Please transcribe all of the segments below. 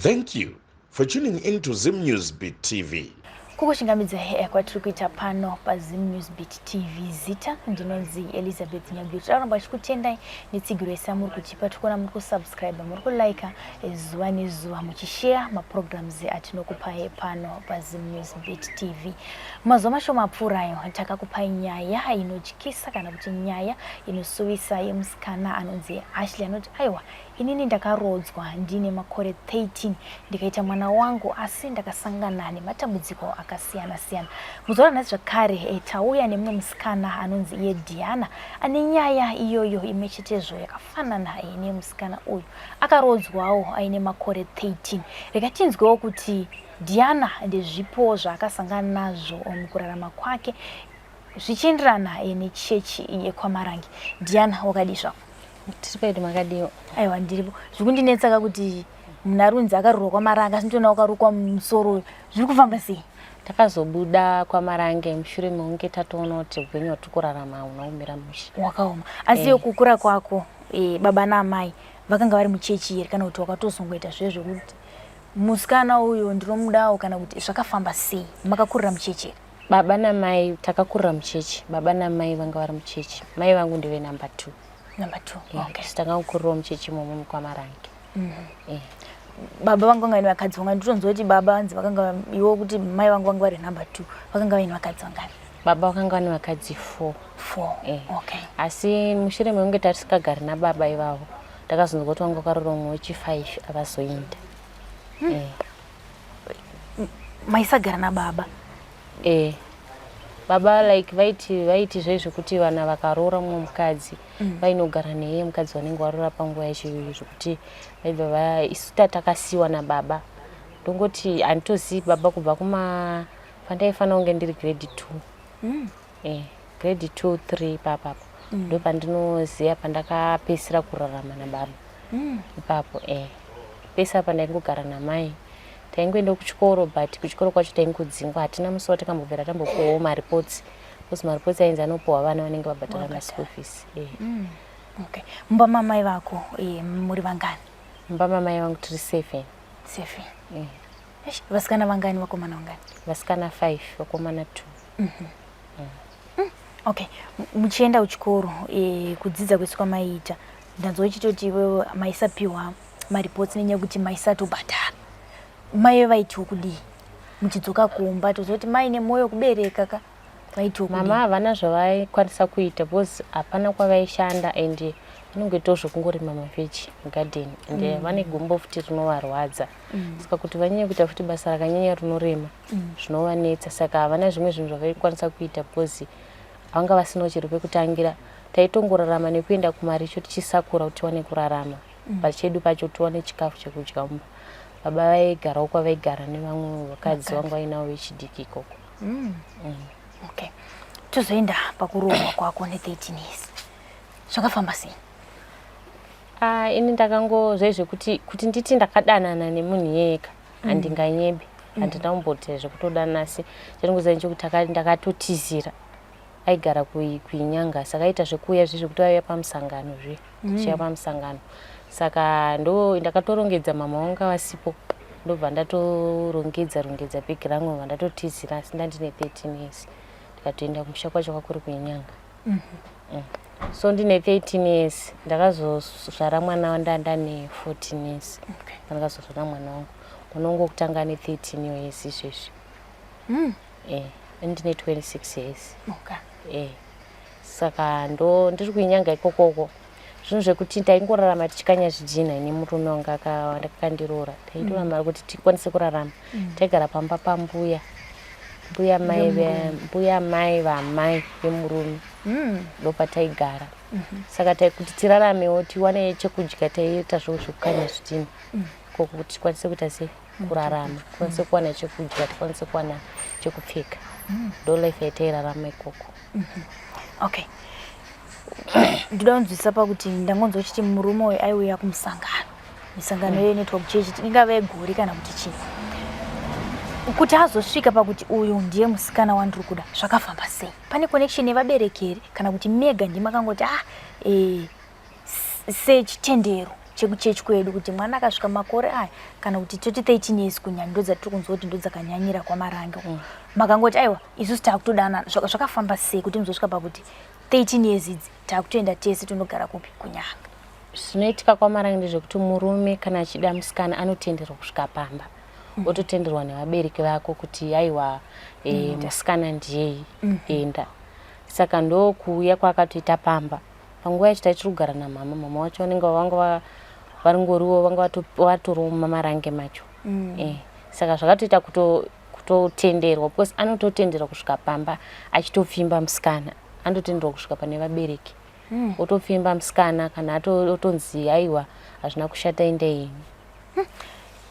Thank you for tuning in to Zim News Beat TV. Kukuchingamidzai kwatiri kuita pano paZim News Beat TV. Zita ndinonzi Elizabeth Nyagwiri. Tinoda chikutendai netsigiro yese muri kutipa. Tikuona muri kusubscribe, muri kulike zuva nezuva, muchishare maprograms atinokupai pano paZim News Beat TV. Mazuva mashoma apfuurayo takakupai nyaya inotyisa kana kuti nyaya inosuvisa yemusikana anonzi Ashley, anoti, "Aiwa, inini ndakarodzwa ndine makore 13, ndikaita mwana wangu, asi ndakasangana nematambudziko akasiyana siyana." Muzuva ranhasi zvakare tauya nemumwe musikana anonzi iye Diana, ane nyaya iyoyo imwe chetezvo yakafanana nemusikana uyu, akarodzwawo aine makore 13. Rega tinzwewo kuti Diana ndezvipo zvaakasangana nazvo mukurarama kwake zvichienderana nechechi yekwaMarangi. Diana, wakadii zvako? Tiri pedu, makadiwa? Aiwa, ndiripo. Zviri kundinetsa kuti munhu arunzi akaroorwa kwaMarange, asi nditoona wakarukwa musoro. Zviri kufamba sei? Takazobuda kwaMarange mushure mekunge tatoona kuti upenyu hwatiri kurarama hauna kumira mushe. Wakaoma. Asi kukura kwako, baba naamai vakanga vari muchechi here, kana kuti wakatozongoita zviye zvekuti musikana uyu ndinomudawo, kana kuti zvakafamba sei? Makakurira muchechi here? Baba namai takakurira muchechi. Baba namai vanga vari muchechi. Mai vangu ndive number two. Number two. Takangokurirawo muchechi imomo mukwaMarange. Baba vangu vanga vaine vakadzi vangani? Nditonzwa kuti baba vanzi vakanga, iwo kuti mai vangu vanga vari number two, vakanga vaine vakadzi vangani? Baba vakanga vane vakadzi four. Four. Asi mushure mekunge tatisingagari nababa ivavo, ndakazonzwa kuti vanga vakarora mumwe wechi5 akazoenda. Maisagara nababa? Baba like vaiti zvezvekuti vana vakaroora mumwe mukadzi, vainogara neye mukadzi vanenge varoora panguva yacho iyoyo, zvekuti vaibva isu tatakasiyiwa nababa. Ndongoti handitozivi baba kubva kuma pandaifanira kunge ndiri grade two. Grade two, three ipapapo ndo pandinoziva pandakapedzisira kurarama nababa ipapo. Pese apa ndaingogara namai, taingoenda kuchikoro, but kuchikoro kwacho taingodzingwa. Hatina musi watakambobvira tambopuwawo mareports, because mareports ainzi anopuwa vana vanenge vabhadhara maschool fees. Okay, mumba mamai vako muri vangani? Mumba mamai vangu tiri seven. Seven. Eish, vasikana vangani, vakomana vangani? Vasikana five, vakomana two. Okay, muchienda kuchikoro, kudzidza kwese kwamaiita, ndanzwa uchitoti iwewe maisapiwa mareports nenyaya yekuti maisatobhadhara. Mai vaitiwo kudii muchidzoka kumba? Tozoti mai nemwoyo kubereka ka, vaitiwo kudii? Mama havana zvavaikwanisa kuita because hapana kwavaishanda and vanongoitawo zvekungorima maveggie mugadheni and vane gumbo futi rinovarwadza, saka kuti vanyanye kuita futi basa rakanyanya rinorema zvinovanetsa. Saka havana zvimwe zvinhu zvavaikwanisa kuita because vanga vasinawo chero pekutangira. Taitongorarama nekuenda kumaricho tichisakura kuti tiwane kurarama pachedu pacho, tiwane chikafu chekudya mumba. Baba vaigarawo kwavaigara nevamwe vakadzi vanga vainavo vechidiki ikoko. Okay, tozoenda pakuroorwa kwako ne13 years. Zvakafamba sei? Ah, ini ndakango zvezvekuti kuti nditi ndakadanana nemunhu iyeyeka, handinganyebi, handina kumboita zvekutodanana. Asi chandingoziva ndechekuti ndakatotizira. Aigara kuInyanga, saka aita zvekuuya zve zvekuti vaiuya pamusangano, zve tichiuya pamusangano. Saka ndo ndakatorongedza, mama vanga vasipo, ndobva ndatorongedza rongedza bhegi rangu, bva ndatotizira. Asi ndandine 13 years, ndikatoenda kumusha kwacho kwakuri kuInyanga. So ndine 13 years ndakazozvara mwana wandanda ne 14 years. Pandakazozvara mwana wangu, mwana wangu wekutanga ane 13 years izvezvi. Ndine 26 years. Saka ndo ndiri kuInyanga ikokoko. Zvinhu zvekuti taingorarama tichikanya zvidhina nemurume wanga akandiroora. Taitorama kuti tikwanise kurarama. Taigara pamba pambuya, mbuya mai mbuya mai vamai vemurume, ndopataigara. Saka kuti tiraramewo, tiwane chekudya, taiita zvo zvekukanya zvidhina ikoko kuti tikwanise kuita sei, kurarama, tikwanise kuwana chekudya, tikwanise kuwana chekupfeka. Ndo life yatairarama ikoko. Okay, ndoda kunzwisisa pakuti ndangonzwa uchiti murume uyu aiuya kumusangano, misangano yeinoitwa kuchechi, ingava yegore kana kuti chii. Kuti azosvika pakuti uyu ndiye musikana wandiri kuda, zvakafamba sei? Pane connection yevabereki here, kana kuti mega ndimakangoti, ah, sechitendero? Chekuchechi kwedu kuti mwana akasvika makore aya, kana kuti toti 13 years kunyanya, ndodzatiri kunzwa kuti ndodzakanyanyira kwaMarange. Makangoti aiwa, isusu takutodanana, zvakafamba sei kuti muzosvika pakuti 13 years idzi takutoenda tese tonogara kupi, kuNyanga? Zvinoitika kwaMarange ndezvekuti murume kana achida musikana anotenderwa kusvika pamba, ototenderwa nevabereki vako kuti aiwa, musikana ndiyei, enda. Saka ndokuuya kwaakatoita pamba. Panguva yacho taichiri kugara namama. Mama wacho vanenge vanga varingoriwo, vanga vatoriwo mumaMarange macho. Saka zvakatoita kutotenderwa because anototenderwa kusvika pamba achitopfimba musikana, anototenderwa kusvika pane vabereki, otopfimba musikana. Kana otonzi aiwa, hazvina kushata, endai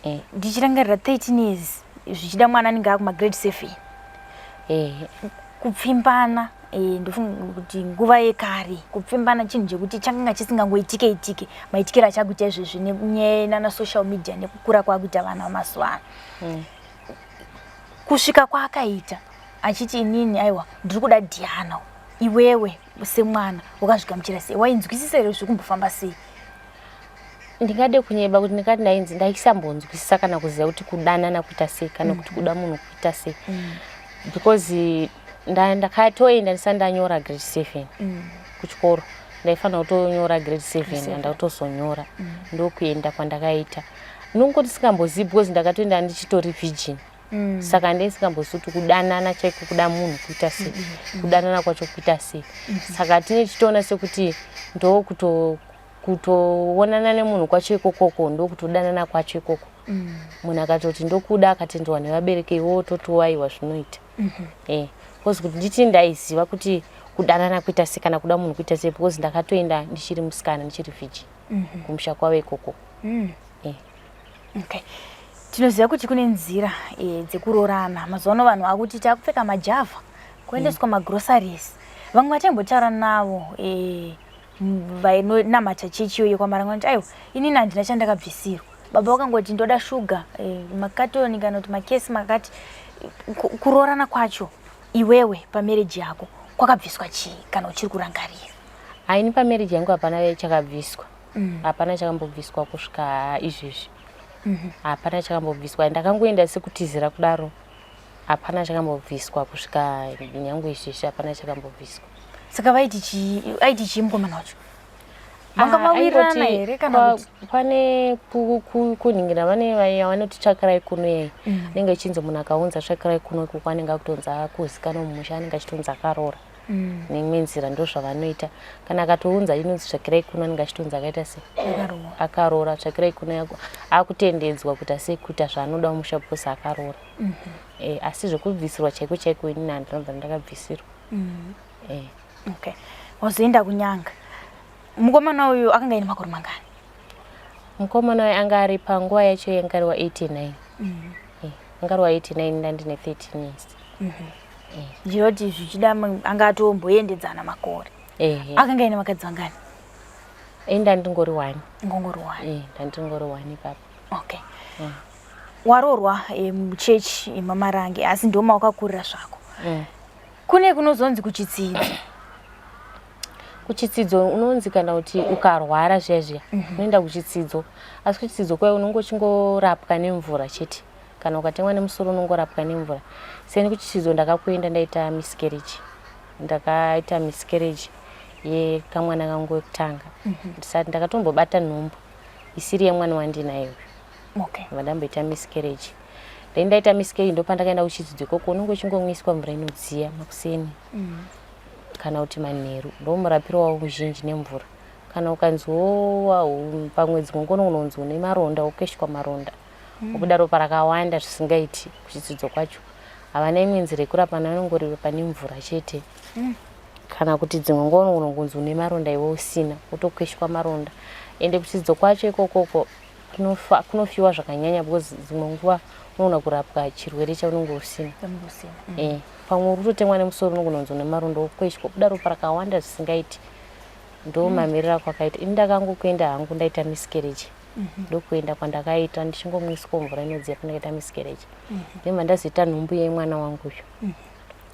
henyu. Ndichirangarira 13 years, zvichida mwana anenge akumagrade 7. Kupfimbana, ndofunga kuti nguva yekare kupfimbana chinhu chekuti chakanga chisingangoitike itike maitikiro achakuita izvezvi nenyaya nana social media nekukura kwakuita vana vamazuva ano. Kusvika kwaakaita achiti inini aiwa, ndiri kuda Diana, iwewe semwana wakazvigamuchira sei? Wainzwisisa here zviri kumbofamba sei? Ndingade kunyeba kuti ndingati ndainzi ndaisambonzwisisa kana kuziva kuti kudanana kuita sei kana kuti kuda munhu kuita sei, because ndakatoenda ndisati ndanyora grade 7 kuchikoro. Ndaifanira kutonyora grade 7, andakutozonyora, ndokuenda kwandakaita. Nongoti singambozivi because ndakatoenda ndichitori virgin. Saka ndeisingambozivi kuti kudanana chaiko, kuda munhu kuita sei, kudanana kwacho kuita sei. Saka tine tichitoona sekuti ndo kutoonana nemunhu kwacho ikokoko, ndokutodanana kwacho ikoko. Munhu akatoti ndokuda, akatenderwa nevabereki, iwewo totiwaiwa, zvinoita. Because kuti nditi ndaiziva kuti kudanana kuita sei kana kuda munhu kuita sei, because ndakatoenda ndichiri musikana, ndichiri virgin, kumusha kwavo ikoko. Okay, tinoziva kuti kune nzira dzekuroorana mazuva ano. Vanhu vakuti takupfeka majavha, kuendeswa magroceries. Vamwe vatambotaura navo vainonamata chechi iyoyo kwaMarange vanoti aiwa, inini handina chandakabvisirwa, baba vakangoti ndoda shuga, makatoni kana kuti makesi makati. Kuroorana kwacho, iwewe pamarriage yako kwakabviswa chii kana uchiri kurangarira? Haini, pamarriage yangu hapana chakabviswa. Hapana chakambobviswa kusvika izvezvi, hapana chakambobviswa. Ndakangoenda sekutizira kudaro, hapana chakambobviswa kusvika nyange izvezvi, hapana chakambobviswa. Saka vaiti chii, aiti chii mukomana wacho? Vanga vawirirana here kana kuti? Pane kuningira vane vaya vanoti tsvakirai kuno yei, anenge ichinzi munhu akaunza tsvakirai kuno ikoko anenge akutonzi akuzikanwa mumusha, anenge achitonzi akaroora. Neimwe nzira ndo zvavanoita. Kana akatounza inonzi tsvakirai kuno, anenge achitonzi akaita se Akaroora. Akaroora. Tsvakirai kuno akutendedzwa kuita sei, kuita zvaanoda mumusha because akaroora. Asi zvekubvisirwa chaiko chaiko, inini handinobva ndakabvisirwa. Okay, wazoenda kuNyanga. Mukomana uyu akanga aine makore mangani? Mukomana uyu anga ari, panguva yacho yanga ari wa89. Anga ari wa89, ndandine 13 years. Ndinoti zvichida anga atomboendedzana makore. Akanga aine vakadzi vangani? Ndandingori one. Ngongori one? Ndandingori one ipapo. Okay, waroorwa muchechi yemaMarange, asi ndo mawakakurira zvako. Kune kunozonzi kuchitsidzo. Kuchitsidzo unonzi kana kuti ukarwara zviya zviya, unoenda kuchitsidzo. Asi kuchitsidzo kwayo unonge uchingorapwa nemvura chete. Kana ukatemwa nemusoro unongorapwa nemvura. Seni kuchitsidzo ndakakuenda ndaita miscarriage. Ndakaita miscarriage yekamwana kangu wekutanga. Ndisati ndakatombobata nhumbu isiri yemwana wandinaye uyu. Vandamboita miscarriage. Then ndaita miscarriage, ndopandakaenda kuchidzidzo ikoko. Unonge uchingomwiswa mvura inodziya makuseni kana kuti manheru, ndo murapiro wavo muzhinji, nemvura. Kana ukanziwo pamwedzi mungono unonzi une maronda, wokeshwa maronda, wobuda ropa rakawanda zvisingaiti. Kuchidzidzo kwacho havana imwe nzira yekurapa, vanongoripa nemvura chete. Kana kuti dzimwe nguva unongonzi une maronda iwe usina, wotokweshwa maronda. Ende kuchidzidzo kwacho ikokoko kunofiwa zvakanyanya because dzimwe nguva unoona kurapwa chirwere chaunenge usina. Unenge usina. Pamwe uri kutotemwa nemusoro, unongononzi une maronda, wokweshwa, buda ropa rakawanda zvisingaiti. Ndo mamiriro ako akaita. Ini ndakangokuenda hangu ndaita miscarriage, ndokuenda kwandakaita ndichingomwiswa mvura inodziya pandakaita miscarriage. Ndobva ndazoita nhumbu yemwana wangu uyu,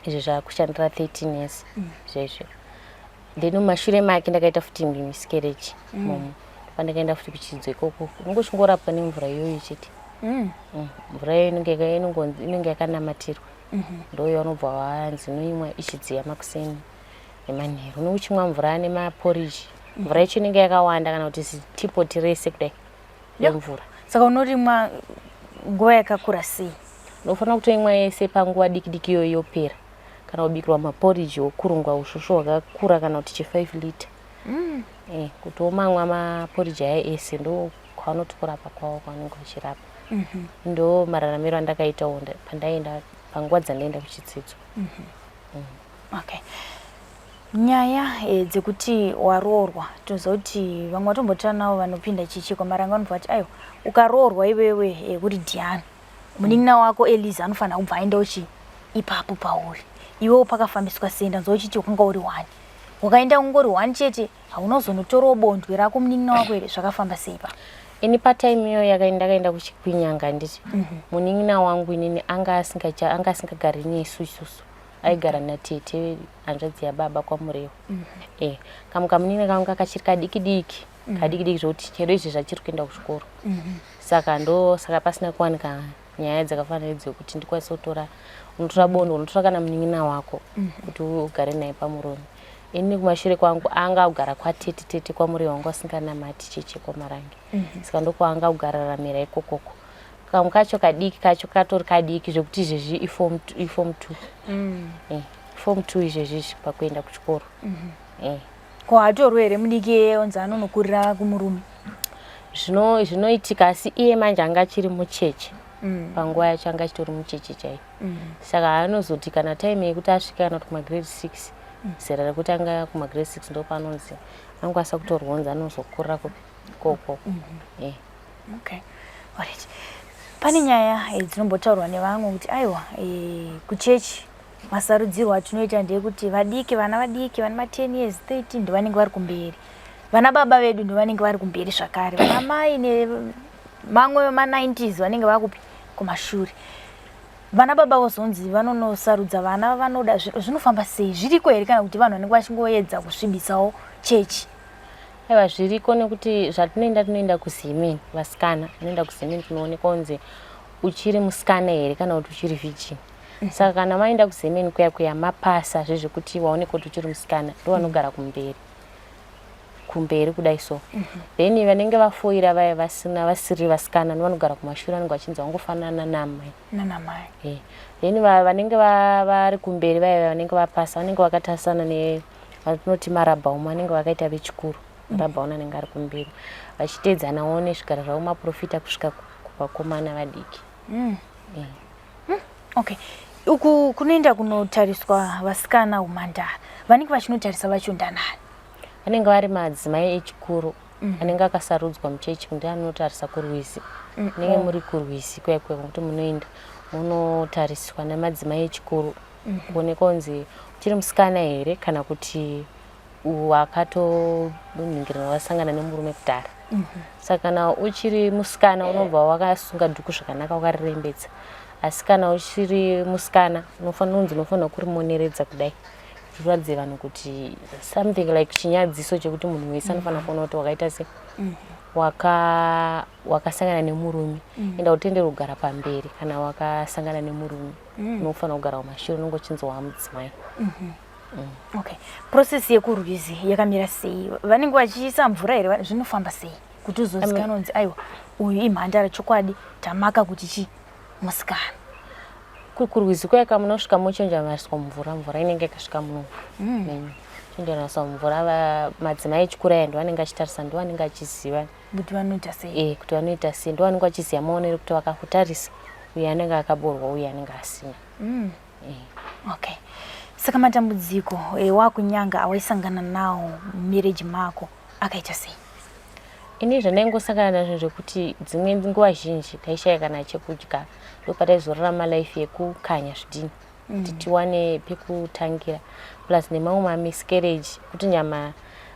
izvo zvakushandira 13 years zvezvo. Then mumashure make ndakaita futi miscarriage momo. Pandakaenda futi kuchidzo ikoko, unenge uchingorapwa nemvura iyoyo chete. Mvura iyoyo inenge yakanamatirwa, ndo yaunobva wanzi unoimwa ichidziya makuseni nemanheru. Unenge uchimwa mvura nemaporiji, mvura yacho inenge yakawanda, kana kuti zitipoti rese kudai remvura. Saka unorimwa nguva yakakura sei? Unofanira kutoimwa yese panguva diki diki iyoyo, yopera. Kana kubikirwa maporiji okurungwa usvusvu hwakakura, kana kuti chi5 liter, kuti womamwa maporiji aya ese. Ndo kwavanoti kurapa kwavo kwavanenge vachirapa. Ndo mararamiro andakaitawo pandaenda, panguva dzandaenda kuchidzidzo. Okay, nyaya dzekuti waroorwa, tinoziva kuti vamwe vatombotaura navo vanopinda chichi kwaMarange vanobva vati, aiwa, ukaroorwa iwewe uri Diana, munin'ina wako Eliza anofanira kubva aendawo chi ipapo pauri iwewo. Pakafambiswa sei? Ndanzwa uchiti wakanga uri one, wakaenda ungori one chete, hauna kuzonotorawo bondwe rako munin'ina wako here? Zvakafamba sei pa? Ini patime iyoyo ndakaenda kuchiKwinyanga, handiti? Munin'ina wangu inini anga asingagari nesu isusu, aigara natete, hanzvadzi yababa, kwaMurewa. Kamwe kamunin'ina kangu kakachiri kadiki diki, kadiki diki zvokuti chero izvi zvachiri kuenda kuchikoro. Saka ndo saka pasina kuwanika nyaya dzakafanana nedzekuti ndikwanise kutora. Unotora bondo, unotora kana munin'ina wako kuti ugare naye pamurume. Ini kumashure kwangu anga kugara kwatete, tete kwaMurewa wanga usinganamati cheche kwaMarange, saka ndokwaanga kugararamira ikokoko. Kamwe kacho kadiki kacho katori kadiki zvekuti izvezvi iform two, form two izvezvi pakuenda kuchikoro. Ko hatorwe here mudiki onzi anonokurira kumurume? Zvinoitika, asi iye manje anga achiri mucheche. Panguva yacho anga achitori mucheche chaiyo. Saka anozoti kana time yekuti asvika kana kuti kumagrade 6, zera rekuti anga kumagrade 6, ndo paanonzi angokwanisa kutorwa, onzi anozokurira kupi ikoko. Okay, alright. Pane nyaya dzinombotaurwa nevamwe kuti aiwa, kuchechi masarudzirwo atinoita ndeyekuti vadiki, vana vadiki vane ma10 years, 13, ndovanenge vari kumberi, vana baba vedu ndovanenge vari kumberi zvakare, vana mai nemamwe ma90s vanenge vakupi kumashure, vana baba vozonzi vanonosarudza vana vanoda. Zvinofamba sei? Zviriko here, kana kuti vanhu vanenge vachingoedza kusvibisawo chechi? Aiwa, zviriko, nekuti zvatinoenda, tinoenda kusemen. Vasikana vanoenda kusemen kunoonekwa kunzi uchiri musikana here kana kuti uchiri virgin. Saka kana maenda kusemen kuya kuya, mapasa zvezvekuti waonekwa kuti uchiri musikana, ndo vanogara kumberi, kumberi kudai. So then vanenge vafoira vaya, vasina, vasiri vasikana, ndo vanogara kumashure, vanenge vachinzi vangofanana namai. Nanamai. Then vanenge vari kumberi vaya, vanenge vapasa, vanenge vakatarisana nevatinoti marabhauma, vanenge vakaita vechikuru. Marabhauna anenge ari kumberi, vachiteedzanawo nezvigaro zvavo maprofita kusvika kuvakomana vadiki. Okay, uku kunoenda kunotariswa vasikana umhandara, vanenge vachinotarisa vacho ndanani? Vanenge vari madzimai echikuru anenge akasarudzwa muchechi kuti anotarisa kurwizi. Munenge muri kurwizi kuya kuya, kuti munoenda munotariswa nemadzimai echikuru kuonekwa kunzi uchiri musikana here kana kuti wakatoningirana, wasangana nemurume kudhara. Saka kana uchiri musikana, unobva wakasunga dhuku zvakanaka, wakarirembedza. Asi kana uchiri musikana, unofanira kunzi unofanira kurimoneredza kudai, kuti uratidze vanhu kuti something like chinyadziso chekuti munhu wese anofanira kuona kuti wakaita se wakasangana nemurume. Enda utenderwe kugara pamberi kana wakasangana nemurume, unofanira kugara kumashure, unenge uchinzi wamudzimai. Okay, process yekurwizi yakamira sei? Vanenge vachiisa mvura here? Zvinofamba sei kuti uzozikanwa kunzi aiwa, uyu imhandara chokwadi, tamaka kuti chi musikana? Kurwizi kuyaka munosvika mochenjamariswa mumvura. Mvura inenge yakasvika muno menyu, chenjamariswa mumvura. Madzimai echikuru aya ndo anenge achitarisa, ndo anenge achiziva kuti vanoita sei. Kuti vanoita sei, ndo vanenge vachiziva maonero kuti vakakutarisa, uyu anenge akaborwa, uyu anenge asina. Okay, saka matambudziko wakunyanga awaisangana nawo mumarriage mako akaita sei? Ini zvandaingosangana nazvo zvekuti dzimwe nguva zhinji taishaya kana chekudya, ndopataizorarama life yekukanya zvidhini kuti tiwane pekutangira, plus nemamwe mamiscarriage, kuti nyama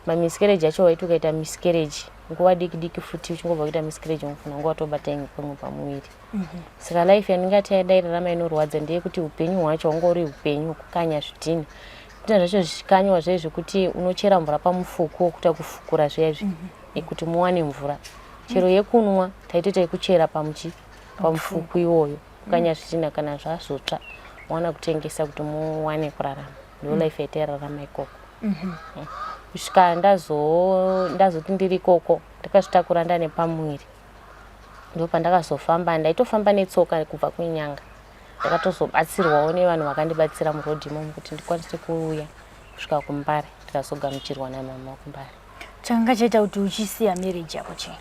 mamiscarriage acho waiti ukaita miscarriage nguva diki diki futi, uchingobva kuita miscarriage unofanira nguva tobata imwe pamwe pamuviri. Saka life yandingati yadairarama inorwadza ndeyekuti upenyu hwacho hwanga uri upenyu hwekukanya zvidhini, zvidhina zvacho zvichikanywa zviye zvekuti unochera mvura pamufuku wokuita kufukura zviya izvi. Ekuti muwane mvura chero yekunwa, taitoita yekuchera pamuchi pamufuku iwoyo, kukanya zvitina, kana zvazotsva mowana kutengesa kuti muwane kurarama. Ndo life yatairarama ikoko. Kusvika ndazoti ndiri ikoko, ndakazvitakura ndane pamuviri. Ndo pandakazofamba, ndaitofamba netsoka kubva kuinyanga. Ndakatozobatsirwawo nevanhu vakandibatsira murodhi imomo kuti ndikwanise kuuya kusvika kuMbare, ndikazogamuchirwa namama kuMbare. Changa chaita kuti uchisiya marriage yako chii?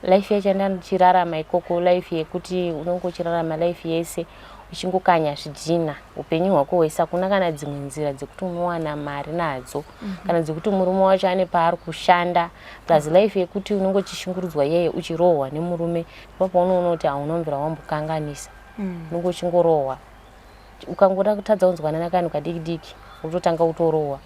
Life yacho yandichirarama ikoko, life yekuti unonge uchirarama life yese uchingokanya zvidhina upenyu hwako hwese, hakuna kana dzimwe nzira dzekuti unowana mari nadzo, kana dzekuti murume wacho ane paari kushanda, plus life yekuti unonge uchishungurudzwa yeye, uchirohwa nemurume. Ndipo paunoona kuti hauna mvura wambokanganisa, unonge uchingorohwa. Ukangoda kutadza kunzwanana kanhu kadiki diki, unototanga kutorohwa.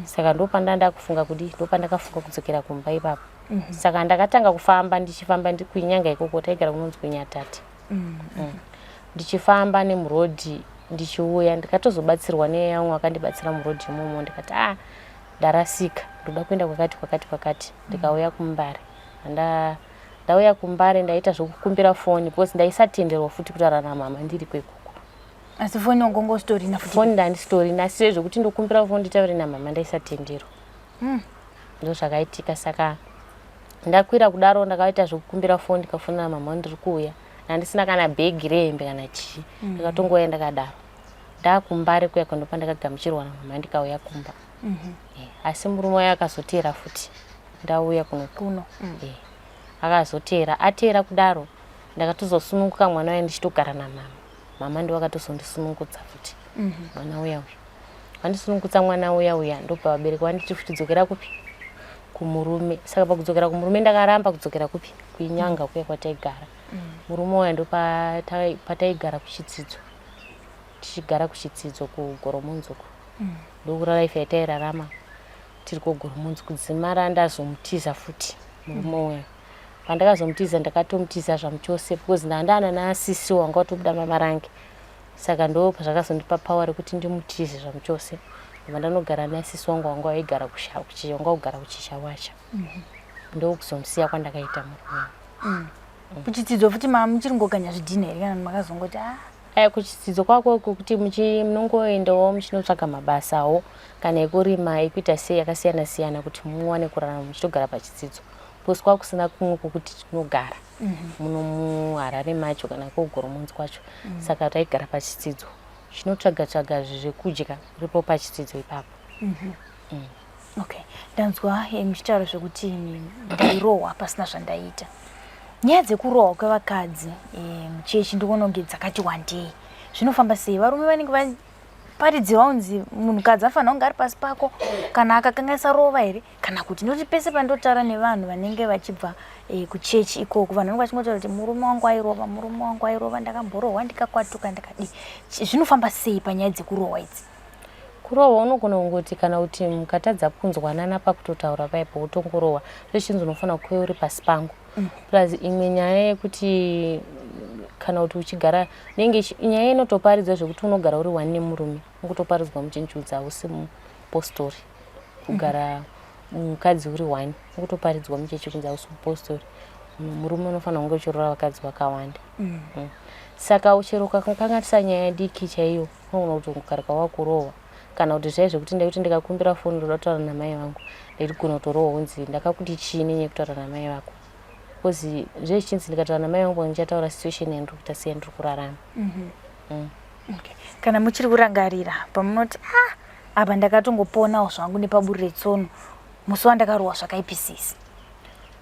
Saka ndopanda kufunga kudi, ndopandakafunga kudzokera kumba ipapo. Saka ndakatanga kufamba, ndichifamba kuinyanga ikoko, taigara kunonzi kuNyatati. Ndichifamba nemurodhi ndichiuya, ndikatozobatsirwa nevamwe vakandibatsira murodhi imomo. Ndikati, "A, ndarasika, ndoda kuenda kwakati kwakati kwakati." Ndikauya kuMbare. Ndauya kuMbare, ndaita zvokukumbira foni because ndaisatenderwa futi kutaura namama ndiri kwekoko. Asi foni wanga usitorina futi? Foni ndandisitorina, asi zvokuti ndokumbira foni nditaure namama, ndaisatenderwa. Ndo zvakaitika. Saka ndakwira kudaro, ndakaita zvokukumbira foni, ndikafonera mama, "Ndiri kuuya." Handisina kana bhegi rehembe kana chii, ndakatongouya ndakadaro. NdaakuMbare kuya ndo pandakagamuchirwa namama, ndikauya kumba. Asi murume wayo akazoteera futi ndauya kuno. Kuno. Akazoteera. Ateera kudaro, ndakatozosununguka mwana uya ndichitogara namama. Mama ndo vakatozondisunungudza futi mwana uya uya. Vandisunungudza mwana uya uya, ndobva vabereki vanditi futi, "Dzokera kupi? Kumurume." Saka pakudzokera kumurume, ndakaramba kudzokera kupi? Kuinyanga kuya kwataigara. Murume uya ndo pataigara kuChitsidzo, tichigara kuChitsidzo kuGoromonzi uko. Ndokura life yatairarama tiri kuGoromonzi kudzimara ndazomutiza futi murume uya. Pandakazomutiza, ndakatomutiza zvamuchose because ndandana nasisi wanga watobuda mamarange. Saka ndo zvakazondipa power rekuti ndimutize zvamuchose, ndobva ndanogara nasisi wangu wanga waigara wanga kugara kuChishawacha. Ndokuzomusiya kwandakaita murume. Kuchitsidzo futi muchiri ngokanya zvidhina here, kana makazongoti a? Aya, kuchitsidzo kwako kwekuti munongoendawo muchinotsvaga mabasawo, kana ekurima, ekuita sei, akasiyana siyana, kuti muwane kurarama muchitogara pachitsidzo, because kwakusina kumwe kwokuti tinogara muno muHarare macho kana koGoromonzi kwacho. Saka taigara pachitsidzo, chinotsvaga tsvaga zvekudya uripo pachitsidzo ipapo. Okay, ndanzwa muchitaura zvekuti ndairohwa pasina zvandaiita. Nyaya dzekurohwa kwevakadzi muchechi ndikuona kunge dzakati wandei. Zvinofamba sei? Varume vanenge vaparidzirwa kunzi munhukadzi afanira kunge ari pasi pako, kana akakanganisa rova here, kana kuti nekuti pese pandotaura nevanhu vanenge vachibva kuchechi ikoko, vanhu vanenge vachingotaura kuti murume wangu airova, murume wangu airova, ndakamborohwa, ndikakwatuka, ndakadii. Zvinofamba sei panyaya dzekurohwa idzi? Kurohwa unogona kungoti kana kuti mukatadza kunzwanana pakutotaura paipo, wotongorohwa. Zvechinzi unofanira kuve uri pasi pangu. Plus imwe nyaya yekuti kana kuti uchigara nenge nyaya inotoparidzwa zvekuti unogara uri one nemurume, ungotoparidzwa muchinjudza, hausi mupostori kugara mukadzi uri one. Ungotoparidzwa muchechi kunzi hausi mupostori, murume unofanira kunge uchirora vakadzi vakawanda. Saka chero ukakanganisa nyaya diki chaiyo, unogona kuti ungokarika wakurohwa, kana kuti zvai zvekuti ndaikuti ndikakumbira foni, ndoda kutaura namai vangu, ndaigona kutorohwa kunzi ndakakuti chii nenyaya yekutaura namai vako, because zvezvichinzi ndikataura namai vangu ndichataura situation yandiri kuita sei, yandiri kurarama. Okay. Kana muchiri kurangarira pamunoti, "Ah, apa ndakatongoponawo zvangu nepaburi retsono," musi wandakarohwa zvakaipisisa?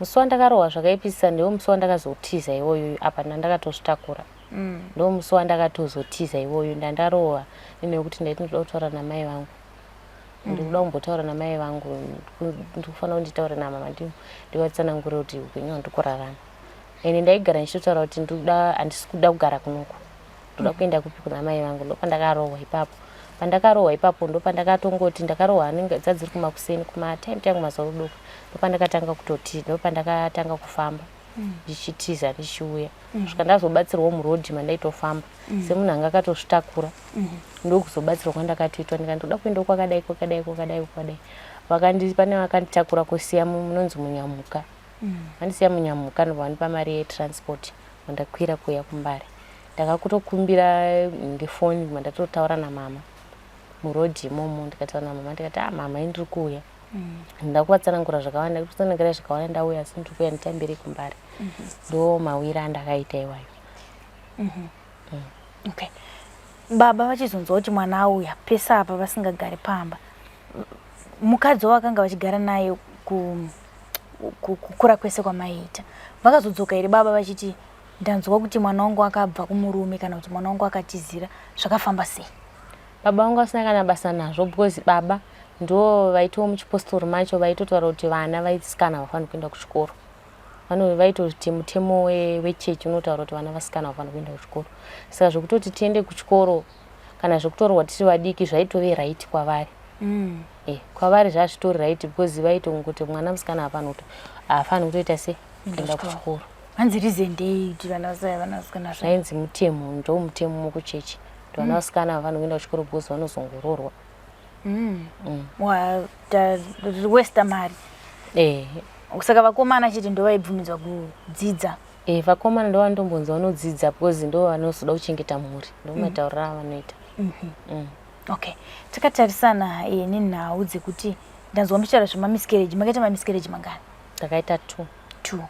Musi wandakarohwa zvakaipisisa ndiwo musi wandakazotiza iwoyoyo. Apa ndandakatozvitakura. Ndo musi wandakatozotiza iwoyo. Ndandarohwa nekuti ndaiti ndoda kutaura namai vangu, ndikuda kumbotaura namai vangu, ndikufanira kuti nditaure namama, ndivatsanangure kuti upenyu hwandiri kurarama. Ende ndaigara ndichitotaura kuti ndikuda, handisi kuda kugara kunoku, ndoda kuenda kupi? Kuna mai vangu. Ndopandakarohwa ipapo. Pandakarohwa ipapo, ndopandakatongoti ndakarohwa, anenge dzadziri kumakuseni, kumatime tangu mazuva rudoka. Ndopandakatanga kutoti, ndopandakatanga kufamba ndichitiza, ndichiuya kusvika ndazobatsirwawo murodhi mandaitofamba semunhu anga akatozvitakura. Ndokuzobatsirwa kwandakatoitwa, ndikati ndoda kuendawo kwakadai, kwakadai, kwakadai, kwakadai. Vakandi pane vakanditakura kusiya munonzi Munyamuka. Vandisiya Munyamuka, ndobva vandipa mari yetransport, ndakwira kuuya kuMbare. Ndakakutokumbira ngefoni, ndatotaura namama murodhi imomo. Ndikataura namama, ndikati, "Ah mama, indiri kuuya." Ndida kuvatsanangura zvakawanda, kutsanangura zvakawanda. Ndauya, asi ndiri kuuya, nditambire kuMbare. Ndo mawira andakaita iwayo. Okay, baba vachizonzwa kuti mwana auya pese apa vasingagari pamba, mukadzi wavakanga vachigara naye kukura kwese kwamaiita, vakazodzoka here baba vachiti, "Ndanzwa kuti mwana wangu akabva kumurume," kana kuti, "Mwana wangu akatizira"? Zvakafamba sei? Baba vangu vasina kana basa nazvo, because baba ndo vaitiwo muchipostori macho, vaitotaura kuti vana vasikana havafaniri kuenda kuchikoro. Vaitoti mutemo wechechi unotaura kuti vana vasikana havafaniri kuenda kuchikoro. Saka zvekutoti tiende kuchikoro kana zvekutorwa tiri vadiki zvaitove right kwavari. Kwavari zvazvitori right, because vaitongoti mwana musikana haafaniri kutoita se kuenda kuchikoro. Hanzi reason ndei kuti vana vasaya, vana vasikana? Zvainzi mutemo, ndo mutemo wokuchechi, kuti vana vasikana havafaniri kuenda kuchikoro because vanozongororwa. Westa mari. Eh. Saka vakomana chete ndo vaibvumidzwa kudzidza? Vakomana ndo vanotombonzi vanodzidza, because ndo vanozoda kuchengeta mhuri, ndo matauriro avanoita. Okay, takatarisana nenhau dzekuti ndanzwa muchitaura zvemamiscarriage. Makaita mamiscarriage mangani? Ndakaita two. Two.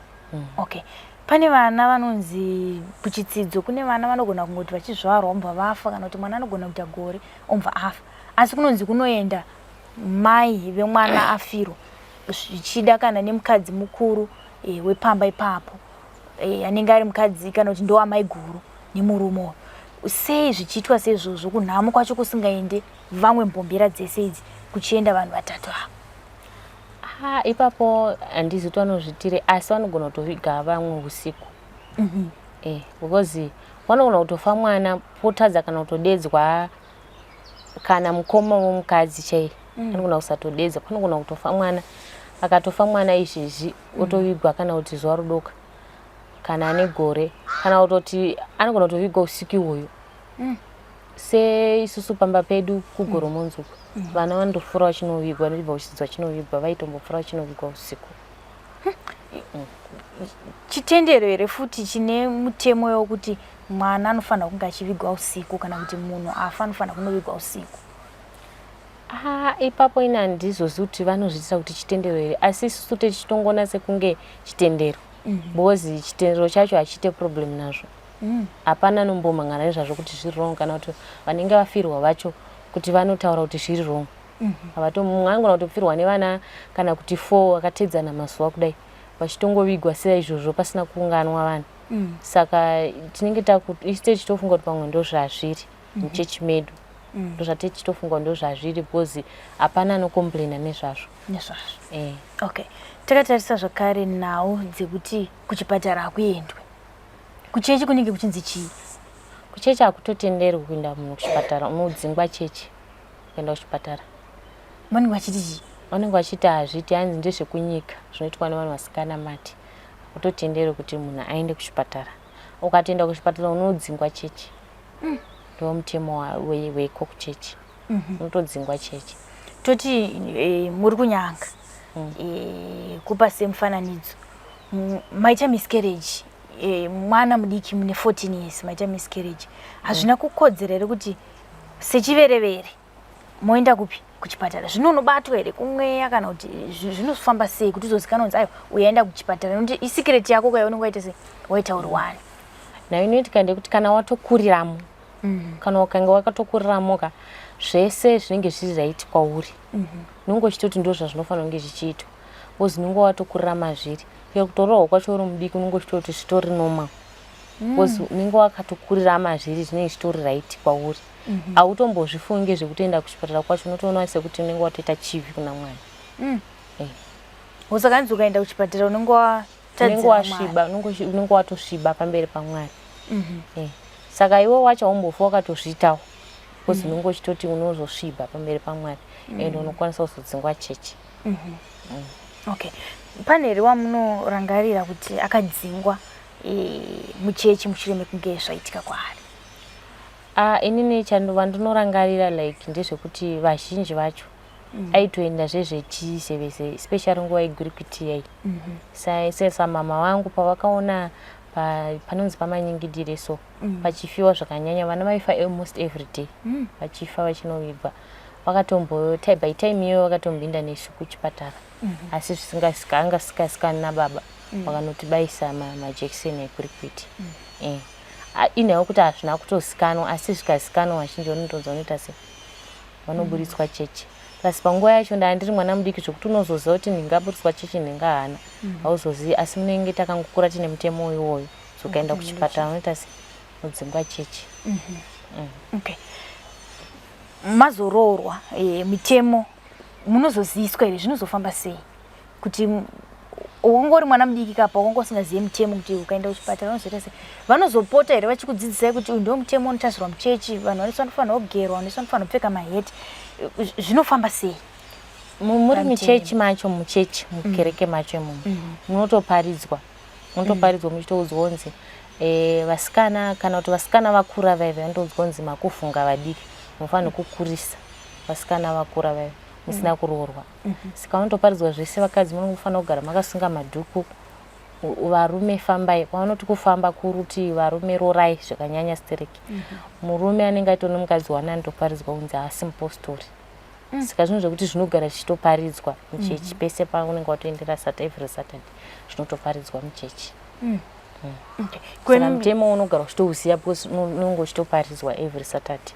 Okay, pane vana vanonzi kuchitsidzo kune vana vanogona kungoti vachizvarwa omubva vafa, kana kuti mwana anogona kuita gore omubva afa, asi kunonzi kunoenda mai vemwana afirwa, zvichida kana nemukadzi mukuru wepamba ipapo, anenge ari mukadzi kana kuti ndoamai guru nemurume uyu. Sei zvichiitwa seizvozvo, kunhamo kwacho kusingaende vamwe mbombera dzese idzi, kuchienda vanhu vatatu ava? Ah, ipapo handizi kuti vanozvitire, asi vanogona kutoviga vamwe usiku. Because vanogona kutofa mwana potadza kana kutodedzwa, kana mukoma womukadzi chai anogona kusatodedza. Panogona kutofa mwana, akatofa mwana izvezvi otovigwa, kana kuti zuva rodoka, kana ane gore, kana kutoti anogona kutovigwa usiku iwoyo. Seisusu pamba pedu kuGoromonzi uku, vana vanondofura vachinovigwa, vanobva kuchidzidzo vachinovigwa, vaitombopfura vachinovigwa usiku. Chitendero here futi chine mutemo wekuti mwana anofanira kunge achivigwa usiku, kana kuti munhu afa anofanira kunovigwa usiku? Ah, ipapo ine handizozivi kuti vanozviitira kuti chitendero here, asi isusu tichitongoona sekunge chitendero, because chitendero chacho hachiite problem nazvo. Hapana anombomhangana nezvazvo kuti zviri wrong, kana kuti vanenge vafirwa vacho kuti vanotaura kuti zviri wrong. Havato mumwe anogona kutopfirwa nevana kana kuti four vakatedzana mazuva kudai, vachitongovigwa seizvozvo pasina kuunganwa vanhu. Saka tinenge isu tichitofunga kuti pamwe ndo zvazviri muchechi medu, ndo zvatichitofunga ndo zvazviri, because hapana anocomplaina nezvazvo. Nezvazvo. Eh. Okay, takatarisa zvakare nhau dzekuti kuchipatara hakuendwe, kuchechi kunenge kuchinzi chii? Kuchechi hakutotenderwi kuenda munhu kuchipatara, unodzingwa chechi kuenda kuchipatara. Vanenge vachiti chii? Vanenge vachiti hazviti, hanzi ndezvekunyika, zvinoitwa nevanhu vasikanamati. Hakutotenderwi kuti munhu aende kuchipatara. Ukatoenda kuchipatara unodzingwa chechi. Ndo mutemo weko kuchechi, unotodzingwa chechi. Toti muri kunyanga, kupa semufananidzo, maita miscarriage, mwana mudiki mune 14 years, maita miscarriage, hazvina kukodzera here kuti sechiverevere moenda kupi? Kuchipatara? Zvinonobatwa here kumweya, kana kuti zvinofamba sei kuti uzozikanwa kunzi aiwa, uyaenda kuchipatara? Nekuti isecret yako kaya unenge waita sei, waita uri wani. Nayo inoitika ndekuti kana watokuriramo, kana ukange wakatokuriramo ka, zvese zvinenge zviri right kwauri. Unenge uchitoti ndo zvazvinofanira kunge zvichiitwa, because unenge watokurira mazviri. Uye kutorohwa kwacho uri mudiki, unenge uchitoti zvitori normal, because unenge wakatokurira mazviri, zvinenge zvitori right kwauri. Hautombozvifungi zvekutoenda kuchipatara kwacho, unotoona sekuti unenge watoita chivi kuna Mwari. Saka hanzi ukaenda kuchipatara unenge unenge watadzira Mwari. Wasviba, unenge watosviba pamberi paMwari. Saka iwe wacho haumbofi wakatozviitawo, because unenge uchitoti unozosviba pamberi paMwari and unokwanisa kuzodzingwa chechi. Okay, pane here wamunorangarira kuti akadzingwa muchechi mushure mekunge zvaitika kwaari? Ah, inini vandinorangarira like ndezvekuti vazhinji vacho. Aitoenda zvezvechisevese, especially nguva yegurikuti yai. Samama vangu pavakaona panonzi pamanyingidire so pachifiwa zvakanyanya, vana vaifa almost every day, vachifa vachinovigwa. Vakatombo by time iyoyo vakatomboinda nesu kuchipatara, asi zvisingaanga sikasikani nababa, vakanotibayisa majekiseni ekuripiti. Inhau yekuti hazvina kutozikanwa, asi zvikazikanwa vazhinji vanotonzi vanoita sei, vanoburitswa chechi. Plus panguva yacho ndaa ndiri mwana mudiki zvekuti unozoziva kuti ndingaburitswa chechi, ndinga hana, hauzozivi. Asi munenge takangokura tine mutemo iwoyo, so ukaenda kuchipatara unoita sei, unodzingwa chechi. Okay, mazoroorwa, mitemo munozoziviswa here? Zvinozofamba sei kuti wanga uri mwana mudiki kapa, wanga usingazive mutemo kuti ukaenda kuchipatara unozoita sei? Vanozopota here vachikudzidzisai kuti uyu ndio mutemo unotarisirwa muchechi, vanhu vanese vanofanira kugerwa, vanese vanofanira kupfeka maheti? Zvinofamba sei? Muri muchechi macho, muchechi, mukereke macho imomo, munotoparidzwa, munotoparidzwa muchitoudzwa kunzi vasikana, kana kuti vasikana vakura vaive vanotoudzwa kunzi makufunga vadiki, munofanira kukurisa vasikana vakura vaive musina kuroorwa. Saka vanotoparidzwa zvese, vakadzi munofanira kugara makasunga madhuku, varume fambai. Kwavanoti kufamba kuruti varume rorai zvakanyanya stereki. Murume anenge aitone mukadzi wana anotoparidzwa kunzi haasi mupostori. Saka zvinhu zvekuti zvinogara zvichitoparidzwa muchechi pese paunenge watoendera every Saturday, zvinotoparidzwa muchechi. Saka mutemo unogara uchitouziva because unenge uchitoparidzwa every Saturday.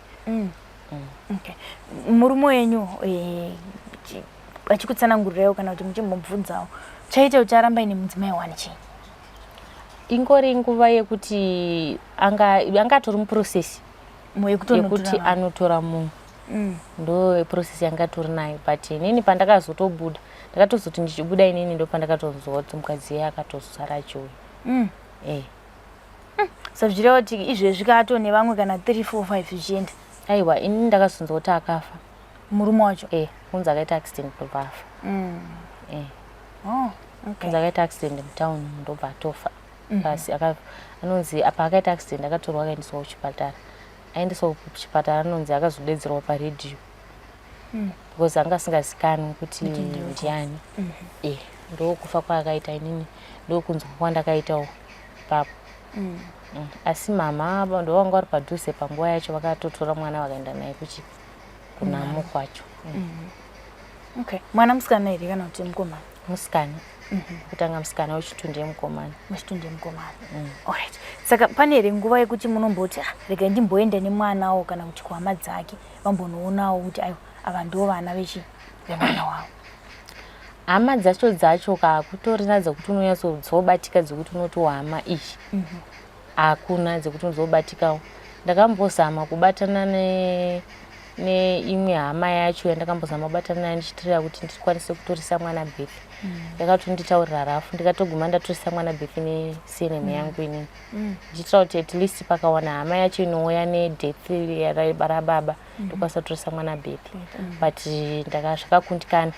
Okay. Murume wenyu achikutsanangurirawo kana kuti muchimbobvunzawo, chaita kuti aramba ine mudzimai wani chii? Ingori nguva yekuti anga atori muprocess yekuti anotora munhu. Ndo process yanga atori nayo, but inini pandakazotobuda, ndakatozoti ndichibuda inini ndo pandakatonzwa kuti mukadzi iye akatozara achiuya. Saka zvichireva kuti izvezvi kaatoo nevamwe kana 3, 4, 5 zvichienda? Aiwa, inini ndakazonzwa kuti akafa. Murume wacho? Kunzi akaita accident, ndobva afa. Oh, okay. Kunzi akaita accident mutown, ndobva atofa. Asi anonzi apa akaita accident, akatorwa akaendeswa kuchipatara. Aendeswa kuchipatara, anonzi akazodedzerwa paredhiyo because anga asingazikanwi kuti ndiani. Ndokufa kwaakaita. Inini ndokunzwa kwandakaitawo ipapo. Asi mama ndovanga vari padhuze panguva yacho, vakatotora mwana vakaenda naye kuchi kunamo kwacho. Okay, mwana musikana here kana kuti mukomana? Musikana kutanga, musikana wechitu ndiye mukomana. Wechitu ndiye mukomana. Alright, saka pane here nguva yekuti munomboti, ah, regai ndimboenda nemwanawo kana kuti kuhama dzake vambonoonawo kuti aiwa, ava ndo vana vechi vemwana wavo? Hama dzacho kakutorina dzekuti unonyatsodzobatika, dzekuti unoti hama iyi hakuna dzekuti unozobatikawo. Ndakambozama kubatana neimwe hama yacho yandakambozama kubatana nayo ndichitirira kuti ndikwanise kutorisa mwana birth. Yakatonditaurira rafu, ndikatoguma ndatorisa mwana birth nesurname yangu inini, ndichitira kuti at least pakawana hama yacho inouya nedeath rababa, ndokwanisa kutorisa mwana birth, but zvakakundikana.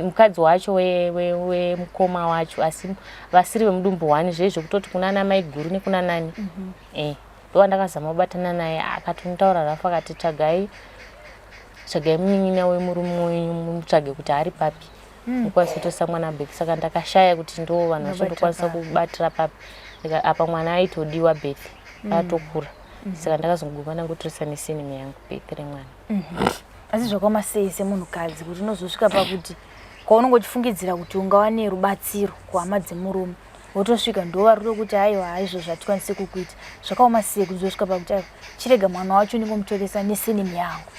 Mukadzi wacho wemukoma wacho, asi vasiri vemudumbu one, zve zvekutoti kuna ana mai guru nekuna nani, ndowandakazama kubatana naye. Akatonitaura rafu, akati tsvagai, tsvagai munin'ina wemurume wenyu, mutsvage kuti ari papi, mukwanise kutorisa mwana birth. Saka ndakashaya kuti ndo vanhu vacho ndokwanisa kubatira papi. Apa mwana aitodiwa birth, atokura. Saka ndakazongoguma ndangotorisa nesurname yangu birth remwana. Asi zvakaoma sei semunhukadzi kuti unozosvika pakuti kwaunonge uchifungidzira kuti ungawane rubatsiro kuhama dzemurume, wotosvika ndo vari kutokuti aiwa, haizvo zvatikwanise kukuita? Zvakaoma sei kuzosvika pakuti aiwa, chirega mwana wacho ndingomutoresa nesurname yangu?